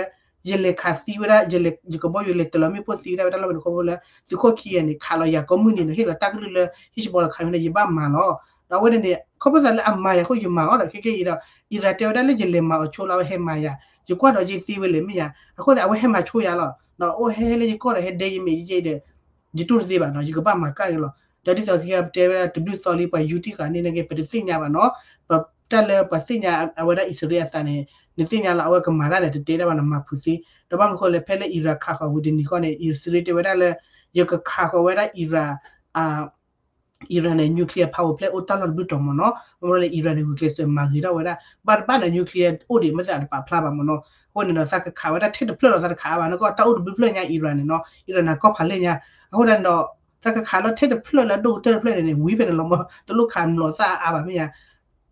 ယလဲၤခးသံဝဲဒၣ် ယလဲၤ ယကဘီယူၤလဲၤတၢၤလီၤမ့ၣ်ပိၢ်သံဝဲဒၣ်ဝဲဒၣ်လီၢ်ဖဲန့ၣ်ခီဖျိလၢ သုးခိၣ်ခံဂၤန့ၣ် ခးလီၤယၤကိးမုၢ်နံၤန့ၣ် ဟ့ၣ်လီၤတၢ်ကလုၢ်လၢ Hezbollah ခးမ့ၢ်န့ၣ် ယဘၣ်မၤလီၤ ဒီးအဝဲန့ၣ်န့ၣ် ခီဖျိသးလၢအမၤယၤအဃိယမၤအီၤဒီး ခဲကဲအံၤဒီး အံရၣ်တဲဝဲဒၣ်လၢယလဲၤမၤအီၤဆိလီၤ အဝဲဟဲမၤယၤ ယကွၢ်ဒီးယသ့ဝဲလဲၣ်မ့ၢ်ယၤ အဃိန့ၣ် အဝဲဟဲမၤဆိယၤလီၤ ဒီးအိၣ်ဟဲဟဲလၢယကီၢ်ဒီးဟဲဒဲယမဲာ်ယဲအံၤဒီး ယတူၢ်တသ့ဘၣ်နီၤ ယကဘၣ်မၤကၣ်က့ၤလီၤ ဒီးဒ်သိးခဲကဲပတဲဝဲဒၣ်တဘျုးသီလံ ပှၤယူတံၢ်ဃာ်န့ၣ်န့ၣ်က့ ပတသ့ၣ်ညါဘၣ်နီၤ ပတၢ်လၢပှၤသ့ၣ်ညါအဝဲဒၣ်အံၣ်စရ့လးအသးန့ၣ် နသ့ၣ်ညါလီၤ အဝဲကမၤတၢ်န့ၣ် တတဲဒၣ်ဘၣ်နီၤ မၤဖုးသ့ ဒီးဘၣ်မနုၤဃိလဲၣ် ဖဲလၢအံရၣ်ခးဃီၤဝံၤတနံၤဃီန့ၣ် အံၣ်စရ့လးတဲဝဲဒၣ်လၢ ယကခးဃီၤဝဲဒၣ်အံရၣ် အံရၣ်န့ၣ် nuclear power plant အိၣ်တၢ်လီၢ်တဘျုးတီၤမ့ၢ်နီၤ မ့ၢ်လၢအံရၣ်န့ၣ် ဂုာ်ကျဲးစၢးမၤဂ့ၤထီၣ်ဝဲဒၣ် ဘၣ်တဘၣ်န့ၣ် nuclear အိၣ်ဒံးမ့ၢ်သးတပာ်ဖျါဘၣ်မ့ၢ်နီၤ အဃိန့ၣ်ဒီး သးကခးဝဲဒၣ်ထဲတဖျၢၣ်လီၤ သးတခးအါဘၣ် နကီၢ်တၢ်အိၣ်တဘျုးဖျၢၣ်ညါ အံရၣ်န့ၣ်နီၤ အံရၣ်န့ၣ်ကီၢ်ဖးလဲၢ်ညါ အဃိန့ၣ်ဒီး သးကခးလၢထဲတဖျၢၣ်လၢအဒိၣ်ကတၢၢ်တဖျၢၣ်န့ၣ်န့ၣ် ဝံၤဖဲန့ၣ်လီၤမ့ၢ် တလိၣ်ခးမျိာ်သၣ်အါဘၣ်မ့ၢ်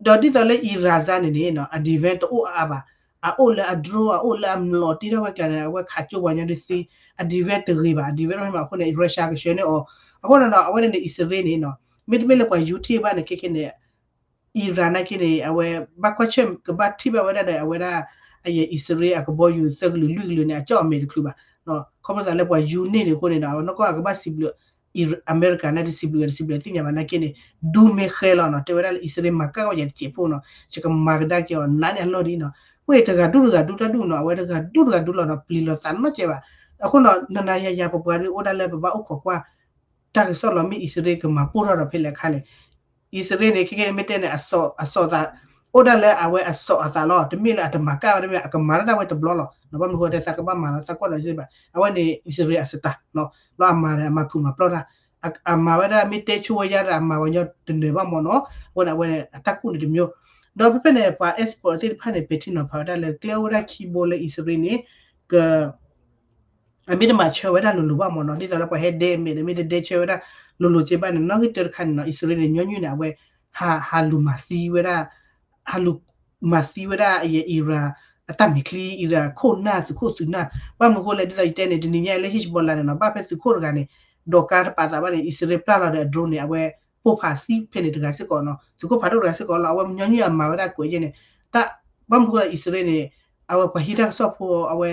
ဧါ ဒီးဒ်သိးလၢအံရၣ်စါန့ၣ်န့ၣ်နီၤ အ defense တအိၣ်အါအါဘၣ် အအိၣ်လၢအ drone အအိၣ်လၢအမျိာ်တ့ထီၣ်ဝဲကျါန့ၣ် အဝဲခးကၠိပှၤညီဒုးသ့, အ defend တဂ့ၤဘၣ်, အ defend တမ့ၢ်ဘၣ်အဃိန့ၣ် Russia ကဆှၢန့ၢ်အီၤ, အဃိန့ၣ်ဒီး အဝဲန့ၣ်န့ၣ် အံၣ်စရ့လးန့ၣ်နီၤ, မ့တမ့ၢ်လၢပှၤယူၤထံၣ်ဘၣ်န့ၣ် ခဲခဲန့ၣ် Iran နာ်က့န့ၣ် အဝဲဘၣ်ကွၢ်ဆၢၣ်ကဘၣ်ထံၣ်ဘၣ်ဝဲဒၣ်ဒီး အဝဲဒၣ် အံၣ်စရ့လးအကဘီယူၤသၢကလုာ်လွံၢ်ကလုာ်န့ၣ် အကၠီၣ်အမဲာ်တချုးဘၣ်, ခီဖျိသးလၢပှၤယူၤန့ၢ်န့ၣ်အဃိန့ၣ်ဒီး အဝဲနီၢ်ကီၢ်ကဘၣ်စံးဘျုး အမဲရကၤန့ၣ် တစံးဘျုးဂ့ၤတစံးဘျုးသ့ၣ်ညါဘၣ်နာ်က့န့ၣ် ဒူမ့ၢ်ဃဲလီၤနီၤ, တဲဝဲဒၣ်လၢအံၣ်စရ့လးမၤကၣ်ဝဲယၤတစဲးဖိနီၤ, ယကမၤကဒါက့ၤအီၤနးန့ၢ်အလီၢ်ဒ်နီၤ, ဝဲတဂၤဒူတဂၤဒူတၢ်ဒူနီၤ, အဝဲတဂၤဒူတဂၤဒူလီၤနီၤ, ပျံၤလီၤသးနီတစဲးဘၣ်, အဃိနီၤ နၤနၤယၤယၤပပှၤဒုးအိၣ်ဒၣ်လၢပဘၣ်အိၣ်ခိးကွၢ် တၢ်ကစီၣ်လီၤမ့ၢ်အံၣ်စရ့လးကမၤပိၢ်ထီၣ်ဒီးဖဲလဲၣ်အခါန့ၣ်, အံၣ်စရ့လးန့ၣ် ခဲကဲမ့ၢ်တဲန့ၣ် အစီၣ်အသး အိၣ်ဒၣ်လၢအဝဲအစီၣ်အသးလီၤ, တမ့ၢ်လၢအတမၤကၣ်ဝဲတမ့ၢ် အကမၤတၢ်ဒၣ်ဝဲတဘျီလီၤ, ဘၣ်မနုၤဃိတဲသးကဘၣ်မၤလီၤ သးကွၢ်ဒီးစ့ၢ်ဘၣ်, အဝဲန့ၣ်အံၣ်စရ့လးအစတၢ်နီၤ, လီၤအမၤဒီးအမၤဖုးမၤပျီၢ်တၢ်, အမၤဝဲဒၣ်မ့ၢ်တဲဆိဝဲယါဒီးအမၤဝဲညီတနၢၤဘၣ်မ့ၢ်နီၤ, အဝဲန့ၣ်အဝဲအတၢ်ကူၣ်န့ၣ်တမျိုး, ဒီးဖဲဖဲန့ၣ် ပှၤ expert သ့ၣ်တဖၣ်န့ၣ် ပဲာ်ထံနီၤဖးဝဲဒၣ်လၢကျဲအိၣ်ဝဲဒၣ်ခံဘိလၢအံၣ်စရ့လးန့ၣ် က အမ့ၢ်တမၤဆၢဝဲဒၣ်လိၤလိၤဘၣ်မ့ၢ်နီၤ, ဒ်သိးလၢပှၤဟဲဒဲအမဲာ်ဒီး မ့ၢ်တဒဲဆၢဝဲဒၣ်လိၤလိၤက့ဘၣ်န့ၣ် နီၣ်ဂံၢ်တၢတခါန့ၣ်နီၤ, အံၣ်စရ့လးန့ၣ် ညီနုၢ်န့ၣ် အဝဲ ဟးလူၤမၤသံဝဲဒၣ် ဟးလူၤမၤသံဝဲဒၣ်အံၣ်ရၣ် အတၢ်မဲာ်ချံ အံၣ်ရၣ်ခိၣ်နၢ် သုးခိၣ်သုးနၢ်, ဘၣ်မနုၤဃိလဲၣ် ဒ်သိးယတဲန့ၣ် တနံၤညါလၢ Hezbollah န့ၣ်နီၤ, ဘၣ်ဖဲသုးခိၣ်တဂၤန့ၣ် ဒိးကါတပာ်သးဘၣ်န့ၣ် အံၣ်စရ့လးပျၢ်လီၤဒီးအ drone န့ၣ် အဝဲပိၢ်ဖးသံဖဲန့ၣ်တဂၤစ့ၢ်ကီးနီၤ, သုးခိၣ်ဖးဒိၣ်တဂၤစ့ၢ်ကီးလီၤ, အဝဲညီနုၢ်အမၤဝဲဒၣ်ကွဲးယဲၢ်န့ၣ် တၢ် ဘၣ်မနုၤဃိလဲၣ် အံၣ်စရ့လးန့ၣ် အဝဲပှၤဟံးတၢ်ကစီၣ်ဖိ အဝဲ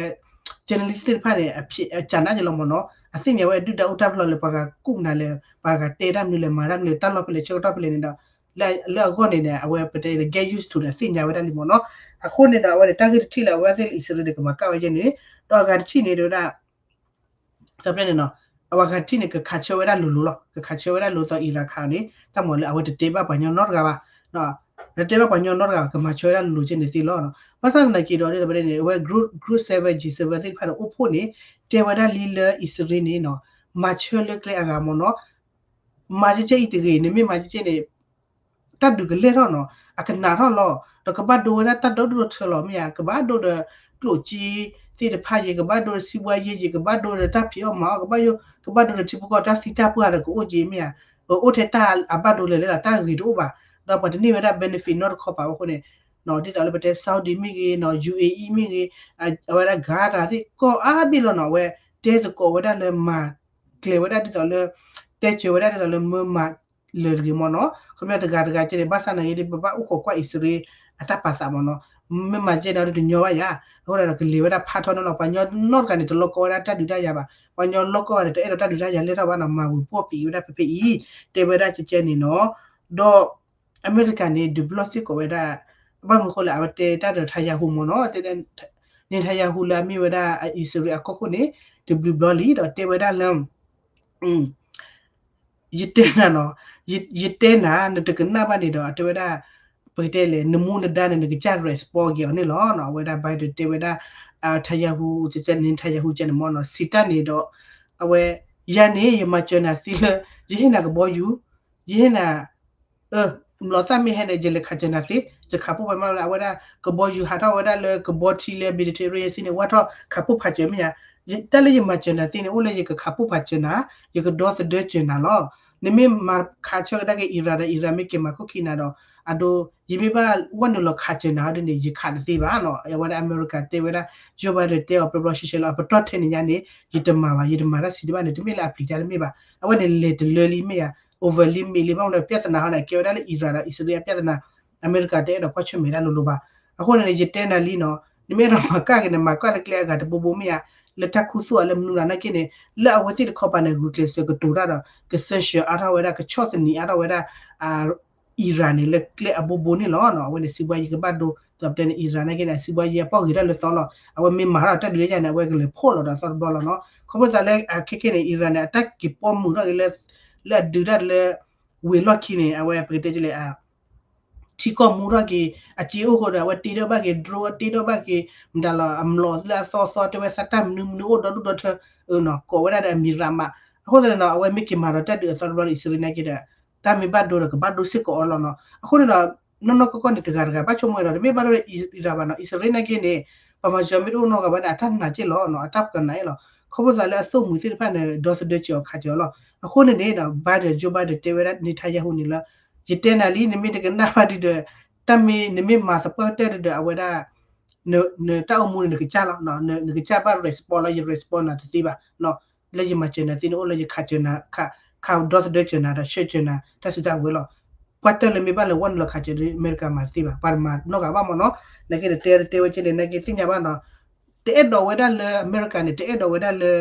journalist သ့ၣ်တဖၣ်န့ၣ် အစၢ်နါယလီၤမ့ၢ်နီၤ, အသ့ၣ်ညါဝဲဒုၣ်ဒါအိၣ်တၢ်ဖျီလၢပှၤဂၤကူၣ်နၤလဲၣ် ပှၤဂၤတဲတၢ်မနုၤလဲၣ် မၤတၢ်မနုၤလဲၣ် တၢ်လီၢ်ဖဲလဲၣ်ဆၢကတီၢ်ဖဲလဲၣ်န့ၣ်ဒီး လၢအဂီၢ်န့ၣ်န့ၣ် အဝဲပတဲလၢ get used to န့ၣ် အသ့ၣ်ညါဝဲဒၣ်လံမ့ၢ်နီၤ, အဃိန့ၣ်ဒီး အဝဲန့ၣ် တၢ်ဂ့ၢ်တထံၣ်လၢအဝဲသ့ၣ်လၢအံၣ်စရ့လးန့ၣ် ကမၤကၣ်ဝဲယဲၢ်န့ၣ်, ဒီးအဂၤတထံၣ်န့ၣ် တဲဝဲဒၣ် တၢ်ဖဲန့ၣ်နီၤ, အဝဲဂၤတထံၣ်န့ၣ် ကခးဆၢဝဲဒၣ်လိၤလိၤလီၤ, ကခးဆၢဝဲဒၣ်လိၤသိးအံၣ်ရၣ်ခးန့ၣ် တၢ်မၤလၢအဝဲတတဲဘၣ်ပှၤညီနီတဂၤဘၣ်, တတဲဘၣ်ပှၤညီနီတဂၤဘၣ် ကမၤဆၢဝဲဒၣ်လိၤလိၤကဲန့ၣ်သ့လီၤ, ဘၣ်ဆၣ်သနာ်က့ဒီး ဒ်သိးပတဲန့ၣ် အဝဲ group seven G seven သ့ၣ်တဖၣ်န့ၣ် အိၣ်ဖှိၣ်န့ၣ် တဲဝဲဒၣ်လံလၢအံၣ်စရ့လးန့ၣ်နီၤ, မၤဆၢလၢကျဲအဂၤမ့ၢ်နီၤ, မၤကဲကဲအံၤတဂ့ၤ နမ့ၢ်မၤကဲကဲန့ၣ် တၢ်ဒုးကလဲၢ်ထီၣ်နီၤ, အကနးထီၣ်လီၤ, ဒီးကဘၣ်ဒိဝဲဒၣ်တၢ်ဒီဒိၣ်ဒီထၢလီၤ မ့ၢ်ဧါ, ကဘၣ်ဒိဒီးကျိၣ်စ့သ့ၣ်တဖၣ်ယဲၢ်, ကဘၣ်ဒိဒီးစံးဘှါယဲၢ်ယဲၢ်, ကဘၣ်ဒိဒီးတၢ်ဖံးအီၣ်မၤအီၣ်, ကဘၣ်ဒိဒီးထံဖိကီၢ်ဖိတၢ်သံတၢ်ပှၢ်ဒီးကအိၣ်က့ၤ မ့ၢ်ဧါ, ကအိၣ်ထဲတၢ်အဘၣ်ဒိလဲၣ်လဲၣ်လီၤ, တၢ်ဂ့ၤတအိၣ်ဘၣ်, ဒီးပှၤတန့ၢ်ဝဲဒၣ် benefit နီတခီပၤအဃိန့ၣ် ဒ်သိးလၢပတဲ Saudi မ့ၢ်ဂ့ၤ, UAE မ့ၢ်ဂ့ၤ, အဝဲဒၣ် Qatar သ့ၣ် ကီၢ်အါဘ့ၣ်လီၤနီၤ, အဝဲတဲသကိးဝဲဒၣ်လၢမၤကျဲၤဝဲဒၣ်ဒ်သိးလၢ တဲစၢၤဝဲဒၣ်ဒ်သိးလၢမၢမၤလၢာ်တဂ့ၤမ့ၢ်နီၤ, ခီပညီတဂၤတဂၤကဲန့ၣ် ဘၣ်ဆၣ်သနာ်က့ဒီး ပဘၣ်အိၣ်ခိးကွၢ်အံၣ်စရ့လးအတၢ်ပာ်သးမ့ၢ်နီၤ, မ့ၢ်မၤကဲန့ၣ်ဒီးတညီဘၣ်ယၤ, အဃိဒီးကလဲၤဝဲဒၣ်ဖးထီန့ၣ်လီၤ, ပှၤညီနီတဂၤန့ၣ် တလိၣ်ကီဝဲဒၣ်တၢ်ဒုးတၢ်ယၤဘၣ်, ပှၤညီလိၣ်ကီဝဲန့ၣ် တအဲၣ်ဒိးတၢ်ဒုးတၢ်ယၤလဲၢ်ထီၣ်ဘၣ်နီၤ, မၤဝံၤပှီၢ်ပံးဝဲဒၣ်ဖဲဖဲအံၤ, တဲဝဲဒၣ်ကဲကဲန့ၣ်နီၤ, ဒီး အမဲရကၤန့ၣ် ဒုးဘျီၣ်စ့ၢ်ကီးဝဲဒၣ်, ဘၣ်မနုၤဃိလဲၣ် အဝဲတဲတၢ်ဒီး Netanyahu မ့ၢ်နီၤ, Netanyahu လၢအမ့ၢ်ဝဲဒၣ်အံၣ်စရ့လးအကီၢ်ခိၣ်န့ၣ် တဘျုးဘျီလံ ဒီးတဲဝဲဒၣ်လၢ ယတဲနၤနီၤ, ယတဲနၤ နတကနၣ်ဘၣ်န့ၣ်ဒီး အတဲဝဲဒၣ် ပကတဲလဲၣ် နမူနဒါန့ၣ် နကစၢ် respond က့ၤအီၤန့ၣ်လီၤ. အဝဲဒၣ် Biden တဲဝဲဒၣ် Netanyahu ကဲကဲန့ၣ် Netanyahu ကဲန့ၣ်မ့ၢ်နီၤ စံးတၢ်န့ၣ်ဒီး အဝဲ ယၤန့ၣ် ယမၤစၢၤနၤသ့လၢ ယဟ့ၣ်နၤကဘီယူၤ ယဟ့ၣ်နၤ အၢ လီၤသၣ်မ့ၢ်ဟဲန့ၣ် ယလဲၤခးစၢၤနၤသ့, ယခးပိၢ်ဖးမးလၢ အဝဲဒၣ် ကဘီယူၤဟးထီၣ်ဝဲဒၣ်လၢကဘီထံလၢ Mediterranean Sea န့ၣ် ဝၢ်ထီၣ်ခးပိၢ်ဖးစၢၤမ့ၢ်ဧါ, တၢ်လၢယမၤစၢၤနၤသ့န့ၣ် အိၣ်လၢယကခးပိၢ်ဖးစၢၤနၤ, ယကဒီသဒၢစၢၤနၤလီၤ. နမ့ၢ်မၤခးဆၢကဒါက့ၤ Iran ဒီး Iran မ့ၢ်က့ၤမၤခိၣ်ခံနၤဒီး အဒိ ယမ့ၢ်ဘၣ်ဝဲနုာ်လီၤခးစၢၤနၤဒ်န့ၣ် ယခးတသ့ဘၣ်နီၤ. အဝဲဒၣ်အမဲရကၤတဲဝဲဒၣ် Joe Biden တဲအီၤ ပျီပျီဆှဲဆှဲလီၤ. အပတီၢ်ထဲန့ၣ်ညါန့ၣ် ယတမၤဘၣ်, ယတမၤတၢ်ဆံးတဘၣ်န့ၣ် တမ့ၢ်လၢအပျံၤတၢ်တမ့ၢ်ဘၣ်. အဝဲန့ၣ်လဲၤတလၢလံမ့ၢ်ဧါ, over လံမ့ၢ်လံ ဘၣ်မနုၤ ပြဿနာဟီန့ၣ် ကဲဝဲဒၣ်လၢ Iran ဒီး အံၣ်စရ့လးအပြဿနာ, အမဲရကၤတအဲၣ်ဒိးကွၢ်ဆၢၣ်မဲာ်ဒၣ်လိၤလိၤဘၣ်. အဃိန့ၣ် ယတဲနၤလံနီၤ, နမ့ၢ်အဲၣ်ဒိးမၤကၣ်က့ၤန့ၣ် မၤကၣ်လၢကျဲအဂၤတဘိဘိမ့ၢ်ဧါ, လၢတၢ်ခူသူၣ်အလၢမနုၤလၢ်နာ်က့န့ၣ် လၢအဝဲသ့ၣ်တခီပၤန့ၣ် ဂုာ်ကျဲးစၢးကတိၤတၢ်ဒီး ကစၢၢ်ဆှၢအါထီၣ်ဝဲဒၣ် ကဆီၣ်သနံးအါထီၣ်ဝဲဒၣ် Iran န့ၣ် လၢကျဲအဘိဘိန့ၣ်လီၤ. အဝဲန့ၣ် စံးဘှါယံၤကဘၣ်ဒိ ဒီးပတဲန့ၣ် Iran နာ်က့န့ၣ် အစံးဘှါယံၤအပီၢ်ဂ့ၤတၢ်လၢသီလီၤ. အဝဲမ့ၢ်မၤထီၣ်တၢ်ဒုးတၢ်ယၤန့ၣ် အဝဲကလဲၤဖီၣ်လီၤဒီးအသီတဘျီလီၤနီၤ. ခီဖျိသးလၢ ခဲခဲန့ၣ် Iran န့ၣ် အတၢ်က့ၤပိာ်မုၣ်ထီၣ်က့ၤလၢ လၢအဒုးတၢ်လၢ ဝ့ၤလီၢ်ခံန့ၣ် အဝဲပကတဲလဲၣ် ထံကီၢ်မူထီၣ်က့ၤ အစ့အိၣ်ဃိဒီး အဝဲတ့ထီၣ်ဘၣ်က့ၤ drone တ့ထီၣ်ဘၣ်က့ၤ မတၤလီၤ အမျိာ်လၢအသီသီ တဲဝဲသးတၢ်မနုၤမနုၤအိၣ်ဒီဒူၣ်ဒီထၢ ကိးဝဲဒၣ်ဒီးအမံၤရးမး. အဃိသတးန့ၣ်ဒီး အဝဲမ့ၢ်က့ၤမၤဒီးတၢ်ဒုးအသီတဘျီဒီး အံၣ်စရ့လးနာ်က့ဒီး တၢ်မ့ၢ်ဘၣ်ဒိဒီးကဘၣ်ဒိစ့ၢ်ကီးအီၤလီၤနီၤ. အဃိန့ၣ်ဒီး နီၢ်နီၢ်ကီၢ်ကီၢ်န့ၣ် တဂၤတဂၤ ဘၣ်ဆိကမိၣ်ဒီး တမ့ၢ်ဘၣ်ဒိဒီး Iran ဘၣ်နီၤ, အံၣ်စရ့လးနာ်က့န့ၣ် ပှၤမၤစၢၤမ့ၢ်တအိၣ်နီတဂၤဘၣ်န့ၣ် အတၢ်နာ်က့ၢ်လီၤနီၤ, အတၢ်ပကနၣ်အ့ၣ်လီၤ. ခီဖျိသးလၢအသိၣ်မှံၤသ့ၣ်တဖၣ်န့ၣ် ဒီသဒၢစၢၤအီၤခးစၢၤအီၤလီၤ. အဃိန့ၣ်န့ၣ် Biden, Joe Biden တဲဝဲဒၣ် Netanyahu န့ၣ်လၢ ယတဲနၤလံ နမ့ၢ်တကနၣ်ဘၣ်ဒုဒီး တၢ်မ့ၢ်နမ့ၢ်မၤသပှၢ်ကတၢၢ်ဒုဒီး အဝဲဒၣ် နတၢ်အိၣ်မူန့ၣ်နကစၢ်လီၤ, နကစၢ်ဘၣ် respond လီၤ, ယ respond နၤတသ့ဘၣ်, လၢယမၤစၢၤနၤသ့န့ၣ် အိၣ်လၢယခးစၢၤနၤ, ခးဒီသဒၢစၢၤနၤဒီး ဆှၢစၢၤနၤ တၢ်စုတၢ်ဝဲၤလီၤ. ပှၤတၢၢ်လၢမ့ၢ်ဘၣ်လၢ ဝဲနုာ်လီၤခးစၢၤဒီး အမဲရကၤမၤတသ့ဘၣ်, ပှၤတမၤနီတဂၤဘၣ်မ့ၢ်နီၤ. နာ်က့ဒီး တဲတဲဝဲကဲန့ၣ် နာ်က့သ့ၣ်ညါဘၣ်နီၤ, တအဲၣ်ဒိးဝဲဒၣ်လၢ အမဲရကၤန့ၣ် တအဲၣ်ဒိးဝဲဒၣ်လၢ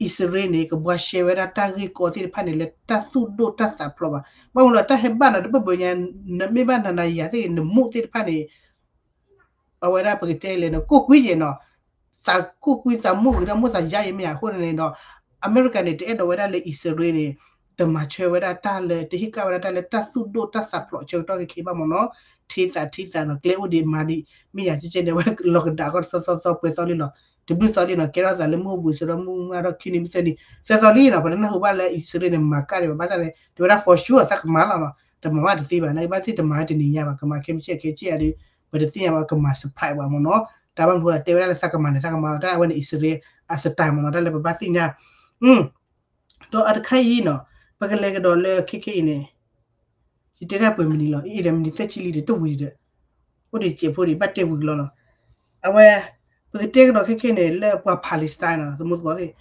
အံၣ်စရ့လးန့ၣ် ကဘှါရှဲဝဲဒၣ်တၢ်ဂ့ၢ်ကီသ့ၣ်တဖၣ်န့ၣ် လၢတၢ်သူၣ်ဒိၣ်တၢ်သးဖျိးဘၣ်. ဘၣ်မနုၤလၢတၢ်ဟဲဘၣ်နီၤ တဘၣ်ဘၣ်ညါ, နမ့ၢ်ဘၣ်နၤနၤယၤသ့ၣ် နမိၢ်သ့ၣ်တဖၣ်န့ၣ် အဝဲဒၣ်ပကတဲလဲၣ်န့ၣ် ကိၢ်ကွံာ်ယဲနီၤ, သးကိၢ်ကွံာ်သးမိၢ်ဂ့ၤဒီး မိၢ်သးယါယဲမ့ၢ်ဧါ. အဃိန့ၣ်ဒီး အမဲရကၤန့ၣ် တအဲၣ်ဒိးဝဲဒၣ်လၢအံၣ်စရ့လးန့ၣ် တမၤဆၢဝဲဒၣ်တၢ်လၢ တဟ့ၣ်ကၣ်ဝဲဒၣ်တၢ်လၢတၢ်သူၣ်ဒိၣ်တၢ်သးဖျိးဆၢကတီၢ်ခဲခဲဘၣ်မ့ၢ်နီၤ. ထံသးထံသးနီၤ ကျဲအိၣ်ဒံးမၤဒံး မ့ၢ်ယၤကဲကဲန့ၣ် အဝဲလီၤကဒါကီၢ်တသီသီသီပှဲၤသီလံလီၤ. တဘျုးသီလံနီၤ ကဲထီၣ်သးလၢမုၢ်အိၣ်ဘှံးစ့ဒီးမုၢ်မုၢ်ဒီးခံနံၤမုၢ်သၢနံၤ သၢသီလံနီၤ ပတနၢ်ဟူဘၣ်လၢအံၣ်စရ့လးန့ၣ် မၤကၣ်ဒံးဘၣ်. ဘၣ်ဆၣ်န့ၣ် တဲဝဲဒၣ် for sure သးကမၤလီၤနီၤ, တမၤဘၣ်တသ့ဘၣ် နာ်က့ဘၣ်သ့ၣ်တမၤဝဲတနံၤညါဘၣ် ကမၤခဲမုၢ်ဆ့ၣ်ခဲဆ့ၣ်ဧါဒီး ပတသ့ၣ်ညါဘၣ် ကမၤ surprise ဘၣ်မ့ၢ်နီၤ. တၢ်ဘၣ်မနုၤဃိလၢတဲဝဲဒၣ်လၢသးကမၤန့ၣ် သးကမၤလီၤ တၢ်အဝဲန့ၣ်အံၣ်စရ့လးအ style မ့ၢ်နီၤ တၢ်လၢပဘၣ်သ့ၣ်ညါ ဒီးအတခါအံၤနီၤ ပကလဲၤကဒီးလၢခဲခဲအံၤန့ၣ် ယတဲတၢ်ပှဲၤမံၤနံၤလီၤ အံၤဒီးမံၤနံၤသၢဆံလံဒီး တဝံၤဒီး အိၣ်ဒံးစဲးဖိဒံး ဘၣ်တဲဝံၤကလီလီၤ. အဝဲ ပကတဲကဒီးခဲခဲန့ၣ် လၢပှၤ Palestine နီၤ သမူသကိးသ့ၣ်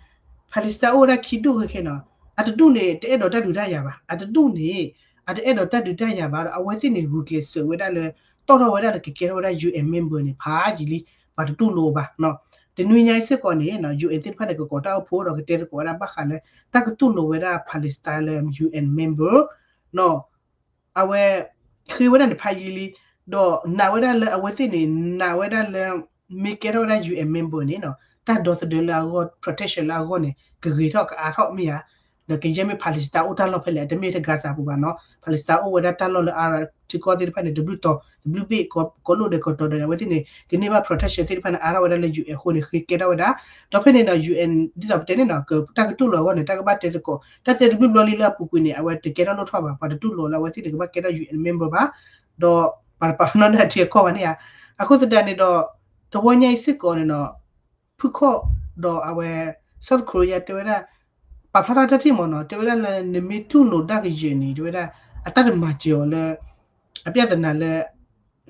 Palestine အိၣ်ဝဲဒၣ်ခံဒူၣ်ခဲခဲနီၤ, အတဒူၣ်န့ၣ် တအဲၣ်ဒိးတၢ်ဒုးတၢ်ယၤဘၣ်, အတဒူၣ်န့ၣ် အတအဲၣ်ဒိးတၢ်ဒုးတၢ်ယၤဘၣ်ဒီး အဝဲသ့ၣ်န့ၣ် ဂုာ်ကျဲးစၢးဝဲဒၣ်လၢ တီၣ်ထီၣ်ဝဲဒၣ်လၢကကဲထီၣ်ဝဲဒၣ် ယူၣ်အဲၣ် member န့ၣ် ဖးယံာ်လံ, ပှၤတတူၢ်လိာ်ဘၣ်. တနွံညါအံၤစ့ၢ်ကီးန့ၣ် ယူၣ်အဲၣ် သ့ၣ်တဖၣ်န့ၣ် ကကိးတၢ်အိၣ်ဖှိၣ်ဒီးကတဲသကိးဝဲဒၣ်ဘၣ်ဃးလၢ တၢ်ကတူၢ်လိာ်ဝဲဒၣ် Palestine လၢ ယူၣ်အဲၣ် member နီၤ အဝဲ ဃ့ဝဲဒၣ်န့ၣ်ဖးယံာ်လံ, ဒီးနာ်ဝဲဒၣ်လၢအဝဲသ့ၣ်န့ၣ် နာ်ဝဲဒၣ်လၢ မ့ၢ်ကဲထီၣ်ဝဲဒၣ် ယူၣ်အဲၣ် member န့ၣ်နီၤ တၢ်ဒီသဒၢလၢအဂီၢ် protection လၢအဂီၢ်န့ၣ် ကဂ့ၤထီၣ်ကအါထီၣ်မ့ၢ်ဧါ. ဒီးကယဲၢ်မ့ၢ် Palestine အိၣ်တၢ်လီၢ်ဖဲလဲၣ် အတမ့ၢ်တ Gaza ပူၤဘၣ်နီၤ, Palestine အိၣ်ဝဲဒၣ်တၢ်လီၢ်လၢ Arab ထံကီၢ်သ့ၣ်တဖၣ်န့ၣ် တဘျုးတီၤ တဘျုးဘ့ၣ် ကိးလိၣ်ဒီးကိးတီၤဒီး အဝဲသ့ၣ်န့ၣ် ကန့ၢ်ဘၣ် protection သ့ၣ်တဖၣ်န့ၣ် အါထီၣ်ဝဲဒၣ်လၢ ယူၣ်အဲၣ် အဃိန့ၣ် ဃ့ကဲထီၣ်ဝဲဒၣ်, ဒီးဖဲန့ၣ်ဒီး ယူၣ်အဲၣ် ဒ်သိးပတဲန့ၣ်နီၤ တၢ်ကတူၢ်လိာ်အဂီၢ်န့ၣ် တၢ်ကဘၣ်တဲသကိး တၢ်တဲတဘျုးဘျီလံလၢအပူၤကွံာ်န့ၣ် အဝဲတကဲထီၣ်လိၣ်ထီၣ်ဘၣ် ပှၤတတူၢ်လိာ်လၢအဝဲသ့ၣ်န့ၣ် ကဘၣ်ကဲထီၣ် ယူၣ်အဲၣ် member ဘၣ်, ဒီးပှၤတပာ်ပနီၣ်န့ၢ်အထံအကီၢ်ဘၣ်န့ၣ်ဧါ. အဃိသတးန့ၣ်ဒီး တဝီညါအံၤစ့ၢ်ကီးန့ၣ်ဒီး ဖုခီၣ်ဒီးအဝဲ South Korea တဲဝဲဒၣ် ပာ်ဖျါထီၣ်တၢ်ထံၣ်မ့ၢ်နီၤ တဲဝဲဒၣ်လၢနမ့ၢ်တူၢ်လိာ်ဒၣ်ကယဲၢ်န့ၣ် တဲဝဲဒၣ် အတၢ်တမၤစၢၤအီၤလၢ အပြဿနာလၢ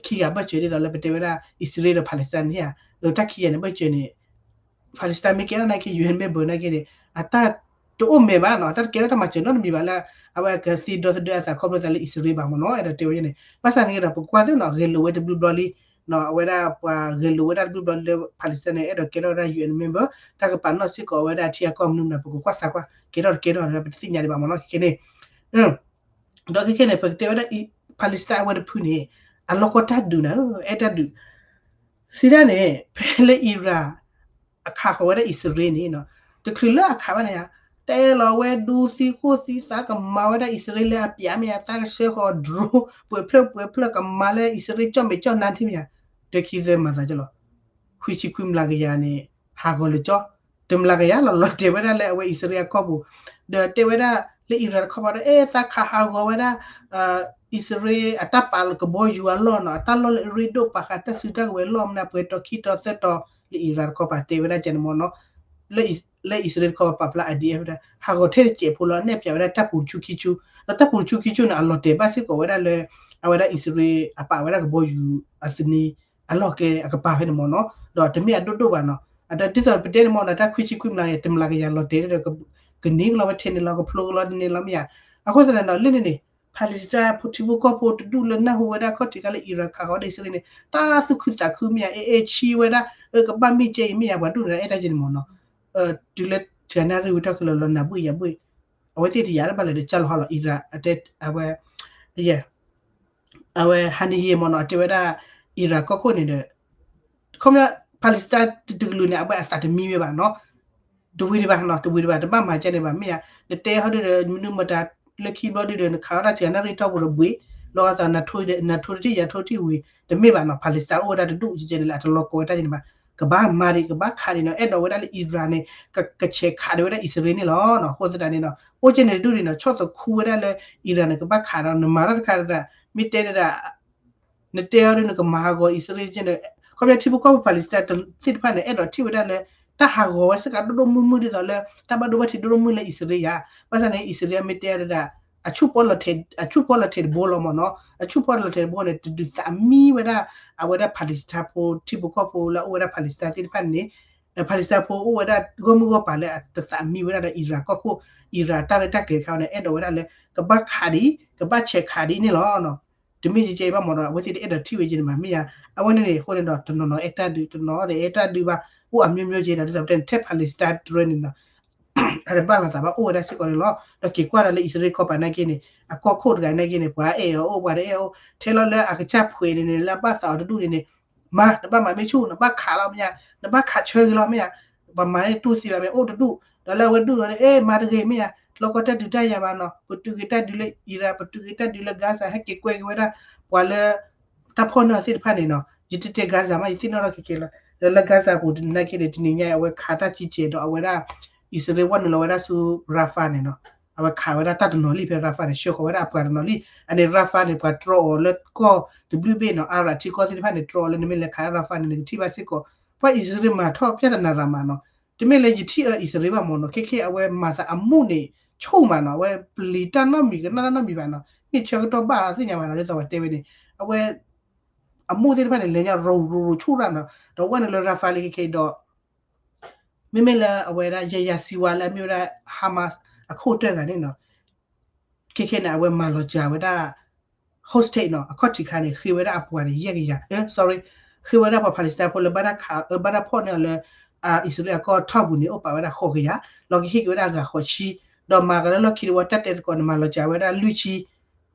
ခံဂၤဘၢၣ်စၢၤဒ်သိးလၢပတဲဝဲဒၣ် အံၣ်စရ့လးဒီး Palestine န့ၣ်ဧါ, ဒီးတၢ်ခံဂၤန့ၣ်ဘၢၣ်စၢၤန့ၣ် Palestine မ့ၢ်ကဲထီၣ်နာ်က့ ယူၣ်အဲၣ် member နာ်က့န့ၣ် အတၢ်တအိၣ်မဲာ်ဘၣ်နီၤ တၢ်တကဲထီၣ်တၢ်မၤစၢၤနီတမံၤဘၣ်လၢ အဝဲကသ့ဒီသဒၢအသးခီဖျိသးလၢအံၣ်စရ့လးဘၣ်မ့ၢ်နီၤ အဲၣ်ဒိးတဲဝဲန့ၣ်. ဘၣ်ဆၣ်န့ၣ်ကဒီး ပကွၢ်သ့ၣ်နီၤ ဂဲၤလိာ်ဝဲတဘျုးဘျီလံ အဝဲဒၣ်ပှၤဂဲၤလိာ်ဝဲဒၣ်တဘျုးဘျီလံလၢ Palestine န့ၣ် အဲၣ်ဒိးကဲထီၣ်ဝဲဒၣ် ယူၣ်အဲၣ် member တၢ်ကပာ်နီၣ်စ့ၢ်ကီးဝဲဒၣ်ထံအကီၢ်မနုၤမနုၤ ပကကွၢ်စးကွၢ် ကဲထီၣ်တကဲထီၣ် ပတသ့ၣ်ညါဒံးဘၣ်မ့ၢ်နီၤ ခဲခဲန့ၣ် ဒီးခဲခဲန့ၣ် ပကတဲဝဲဒၣ် Palestine အဝဲတဖုန့ၣ် အလီၢ်ကီၢ်တၢ်ဒုးနၤ အဲၣ်တၢ်ဒုး စံးဒၣ်န့ၣ် ဖဲလၢ Iran အခးဃီၤဝဲဒၣ်အံၣ်စရ့လးန့ၣ်နီၤ တချုးလၢအခးဘၣ်န့ၣ်ဧါ တဲလီၤဝဲဒူသံဃိၣ်သံသး ကမၤဝဲဒၣ်အံၣ်စရ့လးလၢအပျးမ့ၢ်ဧါ သးကဆှၢဃီၤ drone ပှဲၤဖျၢၣ်ပှဲၤဖျၢၣ် ကမၤလၢအံၣ်စရ့လးကၠီၣ်မဲာ်ကၠီၣ်နါထံမ့ၢ်ဧါ ဒီးခံသၢမၤသးကလီၤ ခွံဆံခွံမျးကယၤန့ၣ် ဟးဂီၤလၢကၠီ တမျးကယၤလီၤ လီၤတဲာ်ဝဲဒၣ်လၢအဝဲအံၣ်စရ့လးအကီၢ်ပူၤ ဒီးတဲဝဲဒၣ်လၢ Iran တခီပၤဒီး အဲၣ်သးခးဟးဂီၤဝဲဒၣ် အံၣ်စရ့လးအတၢ်ပာ်ကဘီယူၤအလီၢ်နီၤ အတၢ်လီၢ်လၢအရ့ဒိၣ်ပာ်ဃာ်တၢ်စုတၢ်ကဝဲၤလီၢ်မနုၤ ပှဲၤတီၤခံတီၤသၢတီၤ လၢ Iran တခီပၤတဲဝဲဒၣ်ကဲန့ၣ်မ့ၢ်နီၤ လၢအံၣ်စရ့လးတခီပၤပာ်ဖျါ အဒံအဝဲဒၣ် ဟးဂီၤထဲတစဲးဖိလီၤ နဲၣ်ပၠးဝဲဒၣ်တၢ်ပူၤဆူခံဆူ ဒီးတၢ်ပူၤဆူခံဆူန့ၣ် အလီၤတဲာ်ဘၣ်စ့ၢ်ကီးဝဲဒၣ်လၢ အဝဲဒၣ်အံၣ်စရ့လးအပာ်ဝဲဒၣ်ကဘီယူၤအသနံ အလီၢ်ကျဲအကပၤဖဲန့ၣ်မ့ၢ်နီၤ ဒီးတမ့ၢ်အဒိၣ်ဒိၣ်ဘၣ်နီၤ အတၢ်ဒ်သိးပတဲန့ၣ်မ့ၢ်နီၤ တၢ်ခွံဆံခွံမျးကယၤ တမျးကယၤလီၤတဲာ်ဒီး ကန့ၢ်ကလီၤဝဲထဲန့ၣ်လီၤ ကဖျိကလီၤန့ၣ်လီၤမ့ၢ်ဧါ အဃိသတးန့ၣ်ဒီး လၢန့ၣ်န့ၣ် Palestine ဖိထံဖိကီၢ်ဖိတဒူၣ်လၢနၢ်ဟူဝဲဒၣ်ခီၣ်ထံးခါလၢ Iran ခးဃီၤဝဲဒၣ်အံၣ်စရ့လးန့ၣ် တၢ်သူၣ်ခုသးခုမ့ၢ်ဧါ အဲၣ်အဲၣ်ဆံဝဲဒၣ် အကဘၣ်မ့ၢ်ကဲအံၤမ့ၢ်ဧါ ပှၤဒူၣ်န့ၣ်အဲၣ်တၢ်ကဲန့ၣ်မ့ၢ်နီၤ တုၤလၢတဂၤနၣ်ရံၣ်ဝံၤထီၣ်ခဲလၢာ်လီၤနၢ်ဘှံးယၤဘှံး အဝဲသ့ၣ်တယာ်တဘၣ်လၢၤဒီးကၢ်လီၤဟီလီၤ Iran အတဲ အဝဲ ယဲ အဝဲ Haniyeh မ့ၢ်နီၤ အတဲဝဲဒၣ် Iran ကီၢ်ခိၣ်န့ၣ်ဒီး ခီပညီ Palestine တကလုာ်န့ၣ် အဝဲအသးတမံဝဲဘၣ်နီၤ တဝံၤဒံးဘၣ်နီၤ တဝံၤဒံးဘၣ် တဘၣ်မၤကဲန့ၣ်ဘၣ် မ့ၢ်ဧါ နတဲဟီဒုဒီး မနုၤမတၤ လၢခံဘျီဒုဒီး နခးဝဲဒၣ်စှၤနၣ်ရံၣ်ထီၣ်ပူၤဒီးဘှံး လီၤအသး နထိတထံၣ်ယၤထိတထံၣ်ဝံၤ တမ့ၢ်ဘၣ်နီၤ Palestine အိၣ်ဝဲဒၣ်တဒူၣ်ကဲန့ၣ်လၢအတလီၤကီဝဲတၢ်ကဲန့ၣ်ဘၣ် ကဘၣ်မၤဒံး ကဘၣ်ခးဒံးနီၤ အဲၣ်ဒိးဝဲဒၣ်လၢ Iran န့ၣ် ကဆဲးခးဒံးဝဲဒၣ်အံၣ်စရ့လးန့ၣ်လီၤနီၤ အဃိသတးန့ၣ်နီၤ အိၣ်ကဲန့ၣ်တဒူၣ်န့ၣ်နီၤ ဆီၣ်သခူဝဲဒၣ်လၢ Iran န့ၣ် ကဘၣ်ခးဒီး နမၤတၢ်တခါတဒၣ် မ့ၢ်တဲတဒၣ် နတဲအီၤဒ်နကမၤဟးဂီၤအံၣ်စရ့လးကဲန့ၣ် ခီပညီထံဖိကီၢ်ဖိ Palestine သ့ၣ်တဖၣ်န့ၣ် အဲၣ်ဒိးထံၣ်ဝဲဒၣ်လၢ တၢ်ဟးဂီၤဝဲစ့ၢ်ကီးဒိၣ်ဒိၣ်မုၢ်မုၢ်ဒ်သိးလၢ တၢ်ဘၣ်ဒိဘၣ်ထံးဒိၣ်ဒိၣ်မုၢ်လၢအံၣ်စရ့လးဧါ ဘၣ်ဆၣ်န့ၣ် အံၣ်စရ့လးမ့ၢ်တဲအီၤတဒၣ် အဆူၣ်ဖီလီၤထဲးတဘိလီၤမ့ၢ်နီၤ, အဆူၣ်ဖီလီၤထဲးတဘိန့ၣ် တဒုးသးမံဝဲဒၣ် အဝဲဒၣ် Palestine ဖိ ထံဖိကီၢ်ဖိလၢအအိၣ်ဝဲဒၣ် Palestine သ့ၣ်တဖၣ်န့ၣ် Palestine ဖိအိၣ်ဝဲဒၣ်ဂီၢ်မုၢ်ဂီၢ်ပၤလၢအတသးမံဝဲဒၣ်ဒီး Iran ကီၢ်ခိၣ် Iran တၢ်ရဲၣ်တၢ်ကျဲၤတခါန့ၣ် အဲၣ်ဒိးဝဲဒၣ်လၢ ကဘၣ်ခးဒံး ကဘၣ်ဆဲးခးဒံးန့ၣ်လီၤ. တမ့ၢ်ယကဲအံၤဘၣ်မ့ၢ်နီၤ အဝဲသ့ၣ်တအဲၣ်ဒိးထံၣ်ဝဲယဲန့ၣ်မး မ့ၢ်ယါ, အဝဲန့ၣ်န့ၣ် အဃိန့ၣ်ဒီး တနီၤနီၤအဲၣ်တၢ်ဒုး တနီၤဒီးအဲၣ်တၢ်ဒုးဘၣ် အိၣ်အမျိုးမျိုးကဲနီၤ ဒ်သိးပတဲန့ၣ် ထဲ Palestine တရၢန့ၣ်နီၤ အတဘၣ်လိာ်သးဘၣ်အိၣ်ဝဲဒၣ်စ့ၢ်ကီးန့ၣ်လီၤ. ဒီးက့ၤကွၢ်ဒီးလၢအံၣ်စရ့လးကီၢ်ပၤနာ်က့န့ၣ် အကီၢ်ခိၣ်တဂၤနာ်က့န့ၣ် ပှၤအဲၣ်အီၤအိၣ် ပှၤတအဲၣ်အီၤအိၣ် ထဲလီၤလၢအကစၢ်ဖှဲးန့ၣ်န့ၣ် လၢအဘၣ်သးအီၤတဒူၣ်န့ၣ်န့ၣ် မၤ နဘၣ်မၤမ့ၢ်ဆူၣ် နဘၣ်ခးလီၤမ့ၢ်ယါ, နဘၣ်ခးဆၢက့ၤလီၤမ့ၢ်ယါ, ပှၤမၤန့ၣ်တူၢ်သံဘၣ်မ့ၢ်အိၣ်တဒူၣ်, ဒီးလၢအဝဲဒူၣ်လီၤန့ၣ် အဲ မၤတဂ့ၤမ့ၢ်ယါ, လီၢ်ကီၢ်တၢ်ဒုးတၢ်ယၤဘၣ်နီၤ, ပတုာ်က့ၤတၢ်ဒုးလၢ Iran ပတုာ်က့ၤတၢ်ဒုးလၢ Gaza ဟဲက့ၤကွဲက့ၤဝဲဒၣ် ပှၤလၢ တၢ်ဖီၣ်န့ၢ်အီၤသ့ၣ်တဖၣ်န့ၣ်နီၤ, ယတတဲ Gaza မး ယသ့ၣ်နီၣ်ထီၣ်ခဲကဲလီၤ. ဒီးလၢ Gaza ပူၤနာ်က့န့ၣ် တနံၤညါအံၤ အဝဲခးတၢ်ကံကဲးဒီးအဝဲဒၣ် အံၣ်စရ့လးဝဲနုာ်လီၤဝဲဒၣ်ဆူ Rafah န့ၣ်နီၤ, အဝဲခးဝဲဒၣ်တၢ်တနီၤလံ ဖဲ Rafah န့ၣ် ဆှၢဃီၤဝဲဒၣ်အပှၤတနီၤလံ. အန့ၣ် Rafah န့ၣ် ပှၤတြီအီၤလၢကီၢ်တဘျုးဘ့ၣ်နီၤ, အါရၤထံကီၢ်သ့ၣ်တဖၣ်န့ၣ် တြီအီၤလၢနမ့ၢ်လဲၤခး Rafah န့ၣ် နကထံၣ်ဘၣ်စ့ၢ်ကီး ပှၤအံၣ်စရ့လးမၤထီၣ် ပြဿနာ ရၤမးနီၤ, တမ့ၢ်လၢယထံၣ်အီၤအံၣ်စရ့လးဘၣ်မ့ၢ်နီၤ, ခဲခဲအဝဲမၤသးအမူၣ်န့ၣ် ဆူၣ်မးနီၤ, အဝဲပျံၤတၢ်နီတမံၤ ကနၣ်တၢ်နီတမံၤဘၣ်နီၤ, မ့ၢ်ဆၢကတီၢ်ဘၣ်သ့ၣ်ညါဘၣ်နီၤ, ဒ်သိးပှၤတဲဝဲန့ၣ် အဝဲ အမူၣ်သ့ၣ်တဖၣ်န့ၣ် လဲၤညါရိၤရိၤရိၤဆူၣ်တၢ်နီၤ, ဒီးဝဲနုာ်လၢ Rafah လံခဲခဲဒီး မ့မ့ၢ်လၢအဝဲဒၣ် ယဲယၤစံဝါလၢအမ့ၢ်ဝဲဒၣ် Hamas အခိၣ်တၢၢ်ဂၤန့ၣ်နီၤ, ခဲခဲန့ၣ် အဝဲမၤလီၤစှၤဝဲဒၣ် hostage နီၤ, အခီၣ်ထံးခါန့ၣ် ဃ့ဝဲဒၣ်အပှၤန့ၣ် ယဲၢ်ကယၤ, အ sorry, ဃ့ဝဲဒၣ်ပှၤ Palestine ဖိလၢဘၣ်တၢ်ခး အ ဘၣ်တၢ်ဖီၣ်န့ၢ်အီၤလၢ အံၣ်စရ့လးအကီၢ်ထီၣ်ပူၤန့ၣ် အိၣ်ပာ်ဝဲဒၣ်ဃိးကယၤ, လီၤကဟ့ၣ်က့ၤဝဲဒၣ်အဂၤဃိးဆံ, ဒီးမၤကလၢလီၢ်ခံတဝီ တၢ်တဲသကိးန့ၣ် မၤလီၤစှၤဝဲဒၣ်လွံၢ်ဆံ,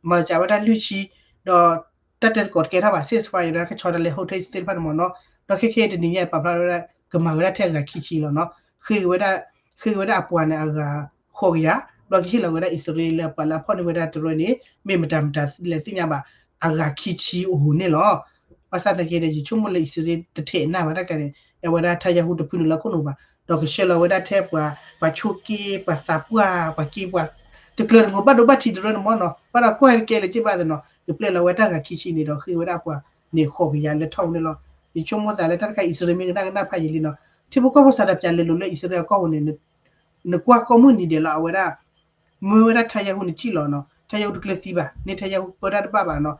မၤလီၤစှၤဝဲဒၣ်လွံၢ်ဆံ, ဒီးတၢ်တဲသကိးတကဲထီၣ်ဘၣ် ceasefire ဒီးကဆီတလဲ hostage သ့ၣ်တဖၣ်န့ၣ်မ့ၢ်နီၤ, ဒီးခဲခဲတနံၤညါအံၤ ပာ်ဖျါဝဲဒၣ် ကမၤဝဲဒၣ်ထဲအဂၤခံဆံလီၤနီၤ, ဃ့ဝဲဒၣ် ဃ့ဝဲဒၣ်အပှၤန့ၣ်အဂၤဃိးကယၤ, ဒီးကဟ့ၣ်လီၤဝဲဒၣ်အံၣ်စရ့လးလၢပှၤလၢအဖီၣ်န့ၢ်ဝဲဒၣ်တရၢန့ၣ် မ့ၢ်မတၤမတၤလဲၣ်သ့ၣ်ညါဘၣ်, အဂၤခံဆံအဟူးန့ၣ်လီၤ. ဘၣ်ဆၣ်သနာ်က့န့ၣ် ယဆိကမိၣ်လၢအံၣ်စရ့လးတထဲးနၢ်ဘၣ်တၢ်ကျါန့ၣ် အဝဲဒၣ် Netanyahu တဖုနုာ်လၢခိၣ်နူာ်ဘၣ်, ဒီးကဆှၢလီၤဝဲဒၣ်ထဲပှၤ ပှၤဆိးက့ ပှၤသးပှၢ် ပှၤက့ပှၤ တကျၢၤတကိးဘၣ်ဒိဘၣ်ထံးတရၢန့ၣ်မ့ၢ်နီၤ, ဘၣ်ဒီးကွၢ်တကဲလၢၤက့ဘၣ်သနီၤ, ကပျဲလီၤဝဲတၢ်ဂၤခံဆံန့ၣ်ဒီး ဃ့ဝဲဒၣ်အပှၤန့ၣ်ဃိးကယၤလၢထီၣ်န့ၣ်လီၤ. ယဆိကမိၣ်သးလၢတၢ်တခါအံၣ်စရ့လးမ့ၢ်ကနၣ်ကနၣ်ဖးယံာ်လံနီၤ, ထံဖိကီၢ်ဖိစးထီၣ်ပၠးလဲၤလိာ်လၢအံၣ်စရ့လးအကီၢ်ပူၤန့ၣ် နကွၢ်ကိးမုၢ်နံၤဒဲးလီၤ အဝဲဒၣ် မ့ၢ်ဝဲဒၣ်ထါယၤဟူန့ၣ်စံၣ်လီၤနီၤ, ထါယၤဟူတကျၢၤသံဘၣ်, န့ၢ်ထါယၤဟူပၢတၢ်တဘၣ်ဘၣ်နီၤ,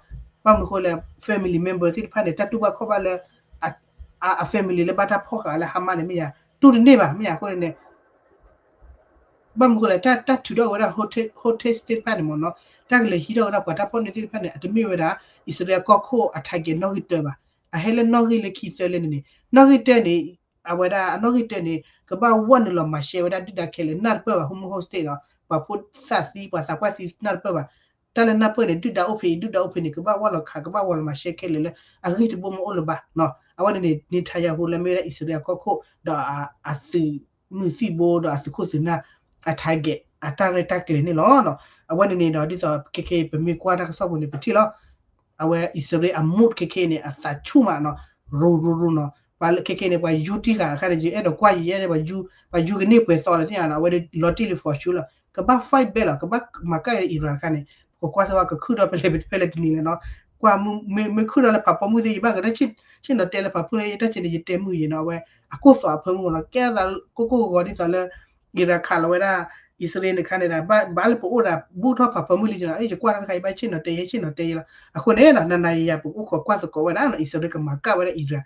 ဘၣ်မနုၤဃိလဲၣ် family member သ့ၣ်တဖၣ်န့ၣ် တၢ်တူၢ်ဘၣ်ခီၣ်ဘၣ်လၢ အ အ family လၢဘၣ်တၢ်ဖီၣ်ဃာ်လၢ Hamas န့ၣ်မ့ၢ်ယါ တူၢ်တန့ၢ်ဘၣ် မ့ၢ်ယါအဃိန့ၣ် ဘၣ်မနုၤဃိလဲၣ် တၢ် တၢ်ထုးထီၣ်ဝဲဒၣ် hostage သ့ၣ်တဖၣ်န့ၣ်မ့ၢ်နီၤ, တၢ်ကလဲၤဟံးထီၣ်ဝဲဒၣ်ပှၤတၢ်ဖီၣ်န့ၢ်သ့ၣ်တဖၣ်န့ၣ် အတမ့ၢ်ဝဲဒၣ် အံၣ်စရ့လးကီၢ်ခိၣ်အ target နီၣ်ဂံၢ်တၢဘၣ်, အဟဲလၢနီၣ်ဂံၢ်လၢခံသၢလၢန့ၣ်န့ၣ် နီၣ်ဂံၢ်တၢန့ၣ် အဝဲဒၣ်အနီၣ်ဂံၢ်တၢန့ၣ် ကဘၣ်ဝဲနုာ်လီၤမၤရှဲဝဲဒၣ်ဒုၣ်ဒါခဲလၢာ် နၢ်တပၢၢ်ဘၣ် Hormuz hostage နီၤ, ပှၤဖိသၣ်သံ ပှၤသးပှၢ်သံ နၢ်တပၢၢ်ဘၣ်, တၢ်လၢနၢ်ပၢၢ်န့ၣ် ဒုၣ်ဒါအိၣ်ဖဲအံၤ ဒုၣ်ဒါအိၣ်ဖဲန့ၣ် ကဘၣ်ဝဲလီၤခး ကဘၣ်ဝဲလီၤမၤရှဲခဲလၢာ်လၢ အဂံၢ်တဘိမ့ၢ်အိၣ်လၢၤဘၣ်နီၤ, အဝဲန့ၣ်န့ၣ် Netanyahu လၢမ့ၢ်ဝဲဒၣ်အံၣ်စရ့လးကီၢ်ခိၣ် ဒီးအ အသုးမုၢ်သံၣ်ဘိဒီးအသုးခိၣ်သုးနၢ် အ target အတၢ်ရဲၣ်တၢ်ကျဲၤန့ၣ်လီၤ. အဝဲန့ၣ်န့ၣ်ဒီး ဒ်သိးခဲခဲအံၤ ပမ့ၢ်ကွၢ်တၢ်ကစီၣ်ပူၤန့ၣ် ပထံၣ်လီၤ အဝဲအံၣ်စရ့လးအ mood ခဲခဲအံၤန့ၣ် အသးဆူၣ်မးနီၤ, ရူၤရူၤရူၤနီၤ, ပှၤခဲခဲအံၤန့ၣ် ပှၤယူတံၢ်ဃာ်တခါန့ၣ် ယအဲၣ်ဒိးကွၢ်ယဲန့ၣ် ပှၤယူကန့ၢ်ပှဲၤသီလၢသ့ၣ်ညါနီၤ, အဝဲဒၣ်လီၤတံၢ်လၢ for sure လီၤ, ကဘၣ် fight back လီၤ, ကဘၣ်မၤကၢ်အံၤ Iran တခါန့ၣ် ပကကွၢ်စ့ၢ်ကီး ကခုၣ်ထီၣ်ဖဲလဲၣ်ဖဲလဲၣ်တနံၤလဲၣ်နီၤ, ကွၢ်မ့ၢ် မ့ၢ်ခုၣ်ထီၣ်လၢဖးဖီမုၢ်သ့ၣ် ယဘၣ်ကဒီး ဆ့ၣ်နီၤတဲလၢဖးဖီမုၢ်လၢယတၢ်ဆ့ၣ်န့ၣ် ယတဲမုာ်ယဲနီၤ, အဝဲအကိၢ်သီးအဖၢမုၢ်မ့ၢ်နီၤ, ကဲသးကိၢ်ကိၢ်ဂီၤဂီၤဒ်သိးလၢ Iran ခးလီၤဝဲဒၣ် အံၣ်စရ့လးတခါန့ၣ်ဒီး ဘၣ်လၢပအိၣ်ဒီး ဘူးထီၣ်ဖးဖီမုၢ်လံနီၤ, ယကွၢ်တၢ်တခါ ယဘၣ်ဆ့ၣ်နီၤတဲယဲ ဆ့ၣ်နီၤတဲယဲလီၤ, အဃိန့ၣ်နီၤ နၤနၤယၤယၤ ပကအိၣ်ခိးကွၢ်သကိးဝဲဒၣ်နီၤ, အံၣ်စရ့လးကမၤကၢ်ဝဲဒၣ် Iran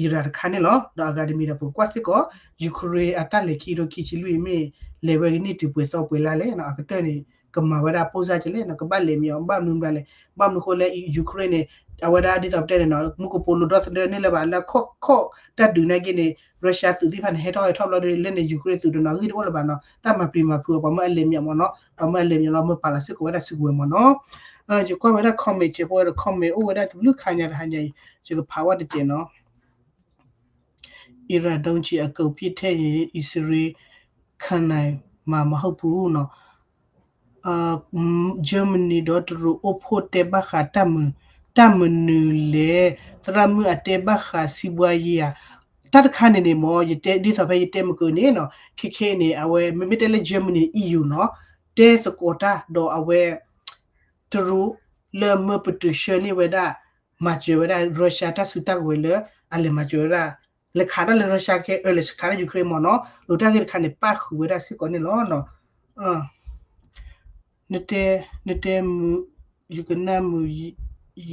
Iran တခါန့ၣ်လီၤ. ဒီးအဂၤတမံၤဒီး ပကကွၢ်စ့ၢ်ကီး Ukraine အတၢ်လဲၤခံကထိခံဆံလွံၢ်မ့ၢ် လဲၤဝဲကန့ၢ်တုၤပှဲၤသီပှဲၤလါလဲၣ်နီၤ, အကတၢၢ်န့ၣ် ကမၤဝဲဒၣ်ပိၢ်စၢ်ကလဲၣ်နီၤ, ကဘၣ်လဲၤမံၤအီၤ ဘၣ်မနုၤဘၣ်လဲၣ်, ဘၣ်မနုၤဃိလၢ Ukraine န့ၣ် အဝဲဒၣ်ဒ်သိးပတဲန့ၣ်နီၤ မူကပိာ်လိၤဒီသဒၢန့ၢ်လၢၤဘၣ် လၢခီၣ်ခီၣ်တၢ်ဒုးနာ်က့န့ၣ် Russia သုးသ့ၣ်တဖၣ်န့ၣ် ဟဲထီၣ်ဟဲထီၣ်ဘျီဒီး လၢန့ၣ် Ukraine သုးတနီၤဂံၢ်တအိၣ်လၢၤဘၣ်နီၤ, တၢ်မၤပျံၤမၤဖုးအီၤ ပှၤမၢအလဲၤမံၤအီၤမ့ၢ်နီၤ, ပှၤမၢအလဲၤမံၤအီၤလီၤ မၢပာ်လီၤစ့ၢ်ကီးဝဲဒၣ်စုကဝဲၤမ့ၢ်နီၤ. ယကွၢ်ဝဲဒၣ် comment ဆဲးဖိဝဲဒီး comment အိၣ်ဝဲဒၣ်တဘျုးခါညါတဟါညါအံၤ ယကဖးဝဲတစဲးနီၤ. Iran ဒုံးကျည်အကုန်ပစ်ထဲရင် အံၣ်စရ့လး ခံနိုင်မှာမဟုတ်ဘူးနော်. အ Germany ဒီးတရူးအိၣ်ဖှိၣ်တဲဘၣ်ဃးတၢ်မ တၢ်မနုၤလဲၣ်, သရၣ်မုၣ်အတဲဘၣ်ဃး စီးပွားရေး ဧါ. တၢ်တခါန့ၣ်န့ၣ်မ့ၢ် ယတဲ ဒ်သိးဖဲယတဲမုၢ်ကၢန့ၣ်နီၤ, ခဲခဲန့ၣ် အဝဲ မ့မ့ၢ်တဲလၢ Germany EU နီၤ, တဲသကိးတၢ်ဒီးအဝဲ တရူးလၢမၢပတုာ်ဆှၢန့ၢ်ဝဲဒၣ် မၤစၢၤဝဲဒၣ် Russia တၢ်စုတၢ်ကဝဲၤလၢ အလဲၤမၤစၢၤဝဲဒၣ် လဲၤခးတၢ်လၢ Russia ခဲ အၢ လဲၤခးတၢ် Ukraine မ့ၢ်နီၤ, လိာ်တၢ်ဂ့ၢ်တခါန့ၣ် ပၣ်ဃုာ်ဝဲဒၣ်စ့ၢ်ကီးန့ၣ်လီၤ. နတဲ, နတဲမုာ်, ယကနၣ်မုာ်, ယ, ယ,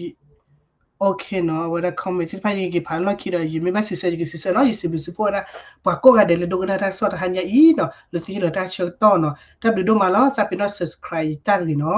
OK နီၤ, အဝဲဒၣ် comment သ့ၣ်တဖၣ် ယကက့ၤဖးလီၢ်ခံဒီး ယမ့ၢ်ဘၣ်စံးဆၢ ယကစံးဆၢနီၤ, ယစံးဘျုးစံးဖှိၣ်ဝဲဒၣ် ပှၤကိးဂၤဒဲးလၢဒိကနၣ်တၢ်ကစီၣ်တဟါညါအံၤနီၤ, လၢသုဟ့ၣ်လီၤတၢ်ဆၢကတီၢ်နီၤ, တၢ်ဘျုးဒိၣ်မးလီၤ, သးပ့ၤနီၣ် subscribe ယတၢ်တဂ့ၤနီၤ,